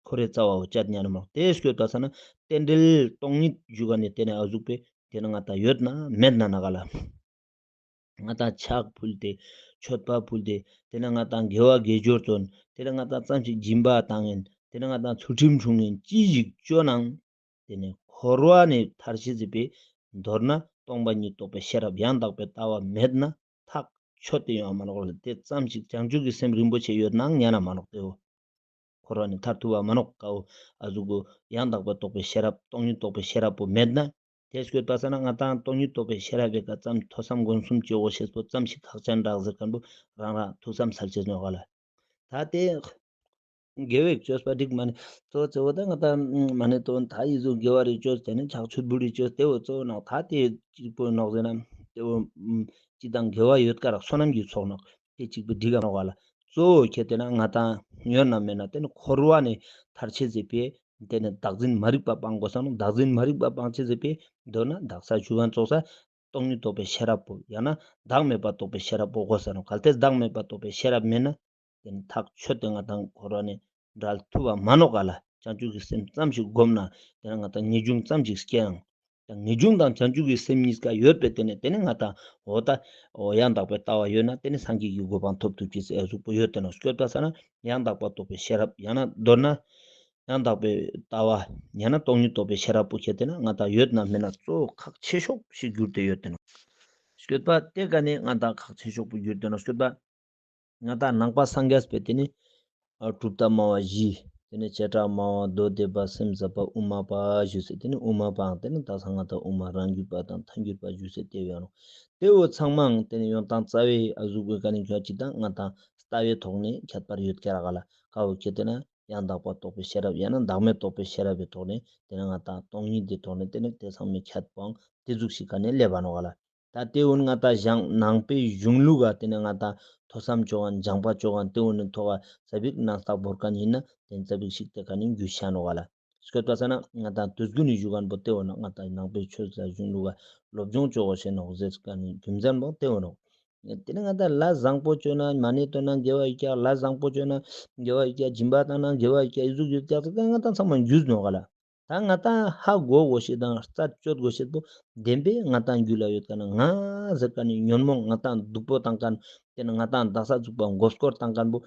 འཁོར་བའི་རྩ་བ་བོ་བཅད་ཉན་ནི་མ་ནོག། དེ་སྐྱོད་པ་ས་ན་རྟེན་འབྲེལ་སྟོང་ཉིད་ཞུ་ག་ནས་དེ་ནི་ཨ་ཟུག་པའི་དེ་ནི་ང་དང་ཡོད་ན་མེད་ན་ན་ག་ལ། ང་དང་ཕྱག་ཕུལ་ཏེ་མཆོད་པ་ཕུལ་ཏེ་དེ་ནི་ང་དང་དགེ་བ་དགེ་སྦྱོར་བརྩོན། དེ་ནི་ང་དང་ཙམ་ཞིག་སྦྱིན་པ་བཏང་ཡིན། དེ་ནི་ང་དང་ཚུལ་ཁྲིམས་སྲུང་ཡིན། ཅི་ཞིག་བཅོ་ནའང་དེ་ནི་འཁོར་བ་ནས་ཐར་ཅེས་སི་ཕིའ་མདོར་ན་སྟོང་པ་ཉིད་རྟོགས་པའི་ཤེས་རབ་ཡང་དག་པའི་ལྟ་བ་མེད་ན་ཐག་ཆོད་དེ་ཡོང་བ་མ་ནོག་ལ། དེ་ཙམ་ཞིག་བྱང་ཆུབ་ཀྱི་སེམས་རིན་པོ་ཆེ་ཡོད་ནའང་ཉན་ན་མ་ནོག། དེ་བོ་འཁོར་བ་ནས་ཐར་ཐུབ་པ་མ་ནོག། ཀ་བོ་ཨ་ཟུག་གོ་ཡང་དག་པ་རྟོགས་པའི་ཤེས་རབ་སྟོང་ཉིད་རྟོགས་པའི་ཤེས་རབ་པོ་མེད་ན། དེ་སྐྱོད་པ་ས་ན་ང་དང་སྟོང་ཉིད་རྟོགས་པའི་ཤེས་རབ་བེ་ཀ་ཙམ་ཐོས་བསམ་སྒོམ་གསུམ་བཅོ་དགོས་ཤེས་པོ་ཙམ་ཞིག་ཁག་ཅན་རག་ཟེར་ཁན་བོ་རང་རང་ཐུགས་བསམ་ཚར་ཅེས་ནོག་ག་ལ། ད་དེ་དགེ་བའི་བཅོས་པ་འགྲིག་མ་ནེ་གཙོ་བོ་གཙོ་བོ་ད་ང་དང་མ་ནེ་དོན་ད་ཡི་ཟུག་དགེ་བ་རེ་བཅོས་དེ་ནི་ཕྱག་མཆོད་འབུལ་རེ་བཅོས་དེ་བོ་གཙོ་བོ་ནོག། ད་དེ་གཅིག་པོ་ནོག་ཟེར་ན་དེ་བོ་ཅི་དང་དགེ་བ་ཡོད་ཀ་རག་བསོད་ནམས་ཀྱི་ཚོགས་ནོག། དེ་གཅིག་པོ་འགྲིག་ག་ནོག་ག་ལ། གཙོ་བོ་ཁྱེད་དེ་ན་ང་དང་ཡོད་ན་མེད་ན་དེ་ནི་འཁོར་བ་ནས་ཐར་ཅེས་སི་ཕིའ་དེ་ནི་བདག་འཛིན་མ་རིག་པ་སྤང་དགོས་ས་ནོག། བདག་འཛིན་མ་རིག་པ་སྤང་ཅེས་སི་ཕིའ་མདོར་ན་བདག་ས་ཞུ་ཁན་ཙོགས་ས་སྟོང་ཉིད་རྟོགས་པའི་ཤེས་རབ་པོ་ཡང་ན་བདག་མེད་པ་རྟོགས་པའི་ཤེས་རབ་པོ་དགོས་ས་ནོག། གལ་ཏེ་བདག་མེད་པ་རྟོགས་པའི་ཤེས་རབ་མེད་ན་དེ་ནི་ཐག་ཆོད་དེ་ང་དང་འཁོར་བ་ནས་བྲལ་ཐུབ་པ་མ་ནོག་ག་ལ། བྱང་ཆུབ་ཀྱི་སེམས་ཙམ་ཞིག་སྒོམ་ན་དེ་ནི་ང་དང་ངེས་འབྱུང་ཙམ་ཞིག་སྐྱེ་ཡང་ངེས་འབྱུང་དང་བྱང་ཆུབ་ཀྱི་སེམས་གཉིས་ཀ་ཡོད་པའི་དེ་ནི་དེ་ནི་ང་དང་འོ་ད་འོ་ཡང་དག་པའི་ལྟ་བ་ཡོད་ན་དེ་ནི་སངས་རྒྱས་ཀྱི་གོ་འཕང་ཐོབ་ཐུབ་ཅེས་ཟེར་ཨ་ཟུག་པོ་ཡོད་དེ་ནོག། སྐྱོད་པ་ས་ན་ཡང་དག་པ་རྟོགས་པའི་ཤེས་རབ་ཡང་ན་མདོར་ན་ཡང་དག་པའི་ལྟ་བ་ཡང་ན་སྟོང་ཉིད་རྟོགས་པའི་ཤེས་རབ་པོ་ཁྱེད་དེ་ན་ང་དང་ཡོད་ན་མེད་ན་གཙོ་བོ་ཁག་ཆེ་ཤོས་ཤིག་གྱུར་ཏེ་ཡོད་དེ་ནོག། སྐྱོད་པ་དེ་ཀ་ནི་ང་དང་ཁག་ཆེ་ཤོས་པོ་གྱུར་ཏེ་ནོག། སྐྱོད་པ་ང་དང་ནང་པ་སངས་རྒྱས་པའི་དེ་ནི་ཨ་གྲུབ་མཐའ་སྨྲ་བ་བཞི། དེ་ནི་བྱེ་བྲག་སྨྲ་བ་མདོ་སྡེ་པ་སེམས་ཟབ་པ་དབུ་མ་པ་ཞུས་སེ་དེ་ནི་དབུ་མ་པའང་དེ་ནི་ད་ས་ང་དང་དབུ་མ་རང་རྒྱུད་པ་དང་ཐལ་འགྱུར་པ་ཞུས་སེ་དེ་བོ་ཡང་ནོག། དེ་བོ་ཚང་མའང་དེ་ནི་ཡོན་ཏན་རྩ་བའི་ཨ་ཟུག་གི་ཀ་ནི་ཁྱོད་ཅི་དང་ང་དང་ལྟ་བའི་ཐོག་ནས་ཁྱད་པར་ཡོད་ཀ་རག་ག་ལ། ཀ་བོ་ཁྱེད་དེ་ན་ཡང་དག་པ་རྟོགས་པའི་ཤེས་རབ་ཡང་ན་བདག་མེད་རྟོགས་པའི་ཤེས་རབ་པའི་ཐོག་ནས་དེ་ནི་ང་དང་སྟོང་ཉིད་དེ་ཐོག་ནས་དེ་ནི་དེ་ཚང་མའི་ཁྱད་པོའང་དེ་ཟུག་ཞིག་ཀ་ནས་སླེབས་པ་ནོག་ག་ལ། ད་དེ་བོ་ང་དང་ཞང་ནང་པའི་གཞུང་ལུགས་ཀ་དེ་ནི་ང་དང་ཐོས་བསམ་བཅོ་ཁན་སྦྱང་པ་བཅོ་ཁན་དེ་བོ་ནི་ཐོག་ཀ་ཙ་པིག་ནང་ལྟ་བོར་ཁན་ཡིན་ན་དེ་ཙ་པིག་ཞིག་དེ་ཀ་ནི་རྒྱུས་ཆ་ནོག་ག་ལ། སྐྱོད་པ་ས་ན་ང་དང་དུས་རྒྱུན་ནི་ཞུ་ཁན་པོ་དེ་བོ་ནོག། ང་དང་ནང་པའི་ཆོས་ལ་གཞུང་ལུགས་ཀ་སློབ་སྦྱོང་བཅོ་དགོས་ཤེས་ནོག་ཟེར་ཁན་ནི་རྒྱུ་མཚན་པོ་དེ་བོ་ནོག། དེ་ནི་ང་དང་ལས་བཟང་པོ་བཅོས་ན་མ་ཎི་བཏོན་ན་དགེ་བ་ཡོད་ཀྱག། ལས་བཟང་པོ་བཅོས་ན་དགེ་བ་ཡོད་ཀྱག། སྦྱིན་པ་བཏང་ན་དགེ་བ་ཡོད་ཀྱག། ཨི་ཟུག་ཡོད་ཀྱག་ཟེར་ཁན་ང་དང་ཚང་མ་རྒྱུས་ནོག་ག་ལ། ད་ང་དང་ཧ་གོ་དགོས་ཤེས་དང་རྩད་གཅོད་དགོས་ཤེས་པོ་བདེན་པའི་ང་དང་རྒྱུད་ལ་ཡོད་ཁན་ང་ཟེར་ཁན་ནི་ཉོན་མོངས་ང་དང་སྡུག་པོ་བཏང་ཁན་དེ་ནི་ང་དང་དག་ས་ཚུག་པ་མགོ་སྐོར་བཏང་ཁན་པོ་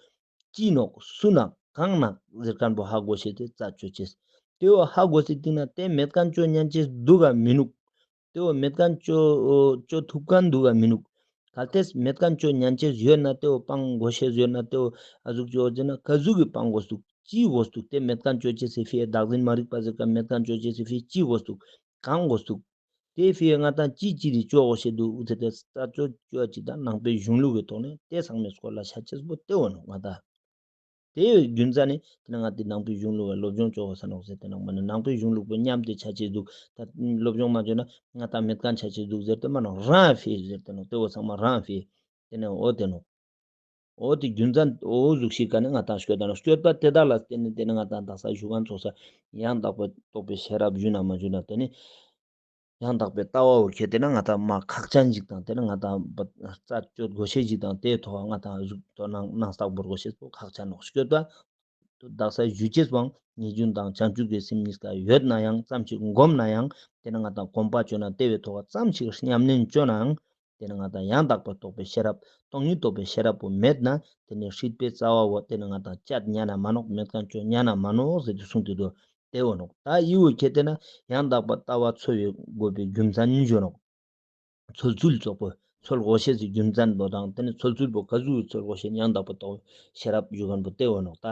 ཅི་ནོག་སུ་ནོག་ གང་ན་ཟེར་ཁན་བོ་ཧ་གོ་ཤེས་ཏེ་རྩད་ཅོ་ཅེས། ཏེ་བོ་ཧ་གོ་སྟེ་སྟིང་ནེ་ཏེ་མེད་ཁན་ཅོ་ཉན་ཅེས་དུག་ག་མི་ནུག། ཏེ་བོ་མེད་ཁན་ཅོ་ཅོ་ཐུབ་ཁན་དུག་ག་མི་ནུག། གལ་ཏེ་མེད་ཁན་ཅོ་ཉན་ཅེས་ཡོད་ན་ཏེ་བོ་སྤང་གོ་ཤེས་ཡོད་ན་ཏེ་བོ་ཨ་ཟུག་ཅོ་ཟེར་ན་ག་ཟུག་གི་སྤང་གོས་དུག། ཅི་གོས་དུག། ཏེ་མེད་ཁན་ཅོ་ཅེས་སི་ཕིའ་བདག་འཛིན་མ་རིག་པ་ཟེར་ཁན་མེད་ཁན་ཅོ་ཅེས་སི་ཕིའ་ཅི་གོས་དུག། གང་གོས་དུག། ཏེ་ཕིའ་ང་དང་ཅི་ཅི་རིག་ཅོ་གོ་ཤེས་དུག་ཟེར་ཏེ་རྩད་ཅོ་ཅོ་ཅིག་དང་ནང་པའི་གཞུང་ལུགས་ཀྱི་ཐོག་ནེ་ཏེ་ཚང་མའི་སྐོར་ལ་ཆ་ཅེས་པོ་ཏེ་བོ་ནོག་ང་དང་། ཏེའི་རྒྱུ་མཚན་ནི་ཏེ་ནེ་ང་དང་ཏེ་ནང་པའི་གཞུང་ལུགས་ལ་སློབ་སྦྱོང་ཅོ་གོས་ས་ནོག་ཟེར་ཏེ་ནོག་མ་ནེ་ནང་པའི་གཞུང་ལུགས་པོ་ཉམས་ཏེ་ཆ་ཅེས་དུག། ད་སློབ་སྦྱོང་མ་ཅོས་ན་ང་དང་མེད་ཁན་ཆ་ཅེས་དུག་ཟེར་ཏེ་མ་ནོག། རང་ཕིའ་ཟེར་ཏེ་ནོག། ཏེ་བོ་ཚང་མ་རང་ཕིའ། ཏེ་ནེ་འོ་ཏེ་ནོག། འོ་ཏེ་རྒྱུ་མཚན་འོ་ཟུག་ཤིག་ག་ནེ་ང་དང་སྐྱོད་ད་ནོག། སྐྱོད་པ་ཏེ་དག་ལ་བརྟེན་ནེ་ཏེ་ནེ་ང་དང་དག་ས་ཞུ་ཁན་ཚོགས་ས་ཡང་དག་པར་རྟོགས་པའི་ཤེས་རབ་ཞུ་ན་མ་ཞུ་ན་ཏེ་ནེ་ཡང་དག་པའི་ལྟ་བ་བོ་ཁྱེར་ཏེ་ན་ང་དང་མ་ཁག་ཅན་ཞིག་དང་ཏེ་ནེ་ང་དང་རྩད་ཅོ་གོ་ཤེས་ཞིག་དང་ཏེའི་ཐོག་ང་དང་ཟུག་དོ་སྣང་སྣང་བརྟག་བོར་གོ་ཤེས་པོ་ཁག་ཅན་ནོག། སྐྱོད་པ་དག་ས་ཞུ་ཅེས་པོའང་ངེས་འབྱུང་དང་བྱང་ཆུབ་ཀྱི་སེམས་གཉིས་ཀ་ཡོད་ན་ཡང་ཙམ་ཞིག་གོམས་ན་ཡང་ཏེ་ནེ་ང་དང་གོམས་པ་ཅོས་ན་ཏེ་བོའི་ཐོག་ཙམ་ཞིག་ཉམས་ལེན་ཅོས་ནའང་ཏེ་ནེ་ང་དང་ཡང་དག་པར་རྟོགས་པའི་ཤེས་རབ་སྟོང་ཉིད་རྟོགས་པའི་ཤེས་རབ་པོ་མེད་ན་ཏེ་ནེ་སྲིད་པའི་རྩ་བ་བོ་ཏེ་ནེ་ང་དང་བཅད་ཉན་ན་མ་ནོག། མེད་ཁན་ཅོ་ཉན་ན་མ་ནོག་ཟེར་ཏེ་གསུངས་ཏེ་དུག། ཏེ་བོ་ནོག། ད་འི་བོ་ཁྱེར་ཏེ་ན་ཡང་དག་པར་ལྟ་བ་འཚོལ་བའི་དགོས་པའི་རྒྱུ་མཚན་ནི་ཞུ་ནོག། འཚོལ་ཚུལ་ཙོགས་པོ་འཚོལ་གོ་ཤེས་སི་རྒྱུ་མཚན་པོ་དང་ཏེ་ནེ་འཚོལ་ཚུལ་པོ་ག་ཟུག་འཚོལ་གོ་ཤེས་ཡང་དག་པར་རྟོགས་ཤེས་རབ་ཞུ་ཁན་པོ་ཏེ་བོ་ནོག། ད་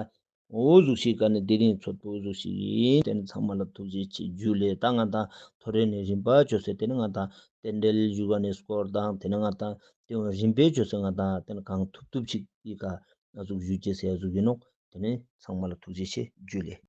འོ་ཟུག་ཤིག་ག་ནེ་དེ་རིང་ཚོད་པོ་འོ་ཟུག་ཤིག་ཨིན། ཏེ་ནེ་ཚང་མ་ལ་ཐུགས་རྗེ་ཆེ་ཇུ་ལེ། ད་ང་དང་ཐོ་རེ་ནེ་རིམ་པ་ཅོས་ཏེ་ཏེ་ནེ་ང་དང་རྟེན་འབྲེལ་ཞུ་ཁན་ནི་སྐོར་དང་ཏེ་ནེ་ང་དང་ཏེ་བོ་རིམ་པས་ཅོས་ཏེ་ང་དང་ཏེ་ནེ་གང་ཐུབ་ཐུབ་ཅིག་གི་ཀ་ཨ་ཟུག་ཞུ་ཅེས་སི་ཨ་ཟུག་ཨིན་ནོག། ཏེ་ནེ་ཚང་མ་ལ་ཐུགས་རྗེ་ཆེ་ཇུ་ལེ།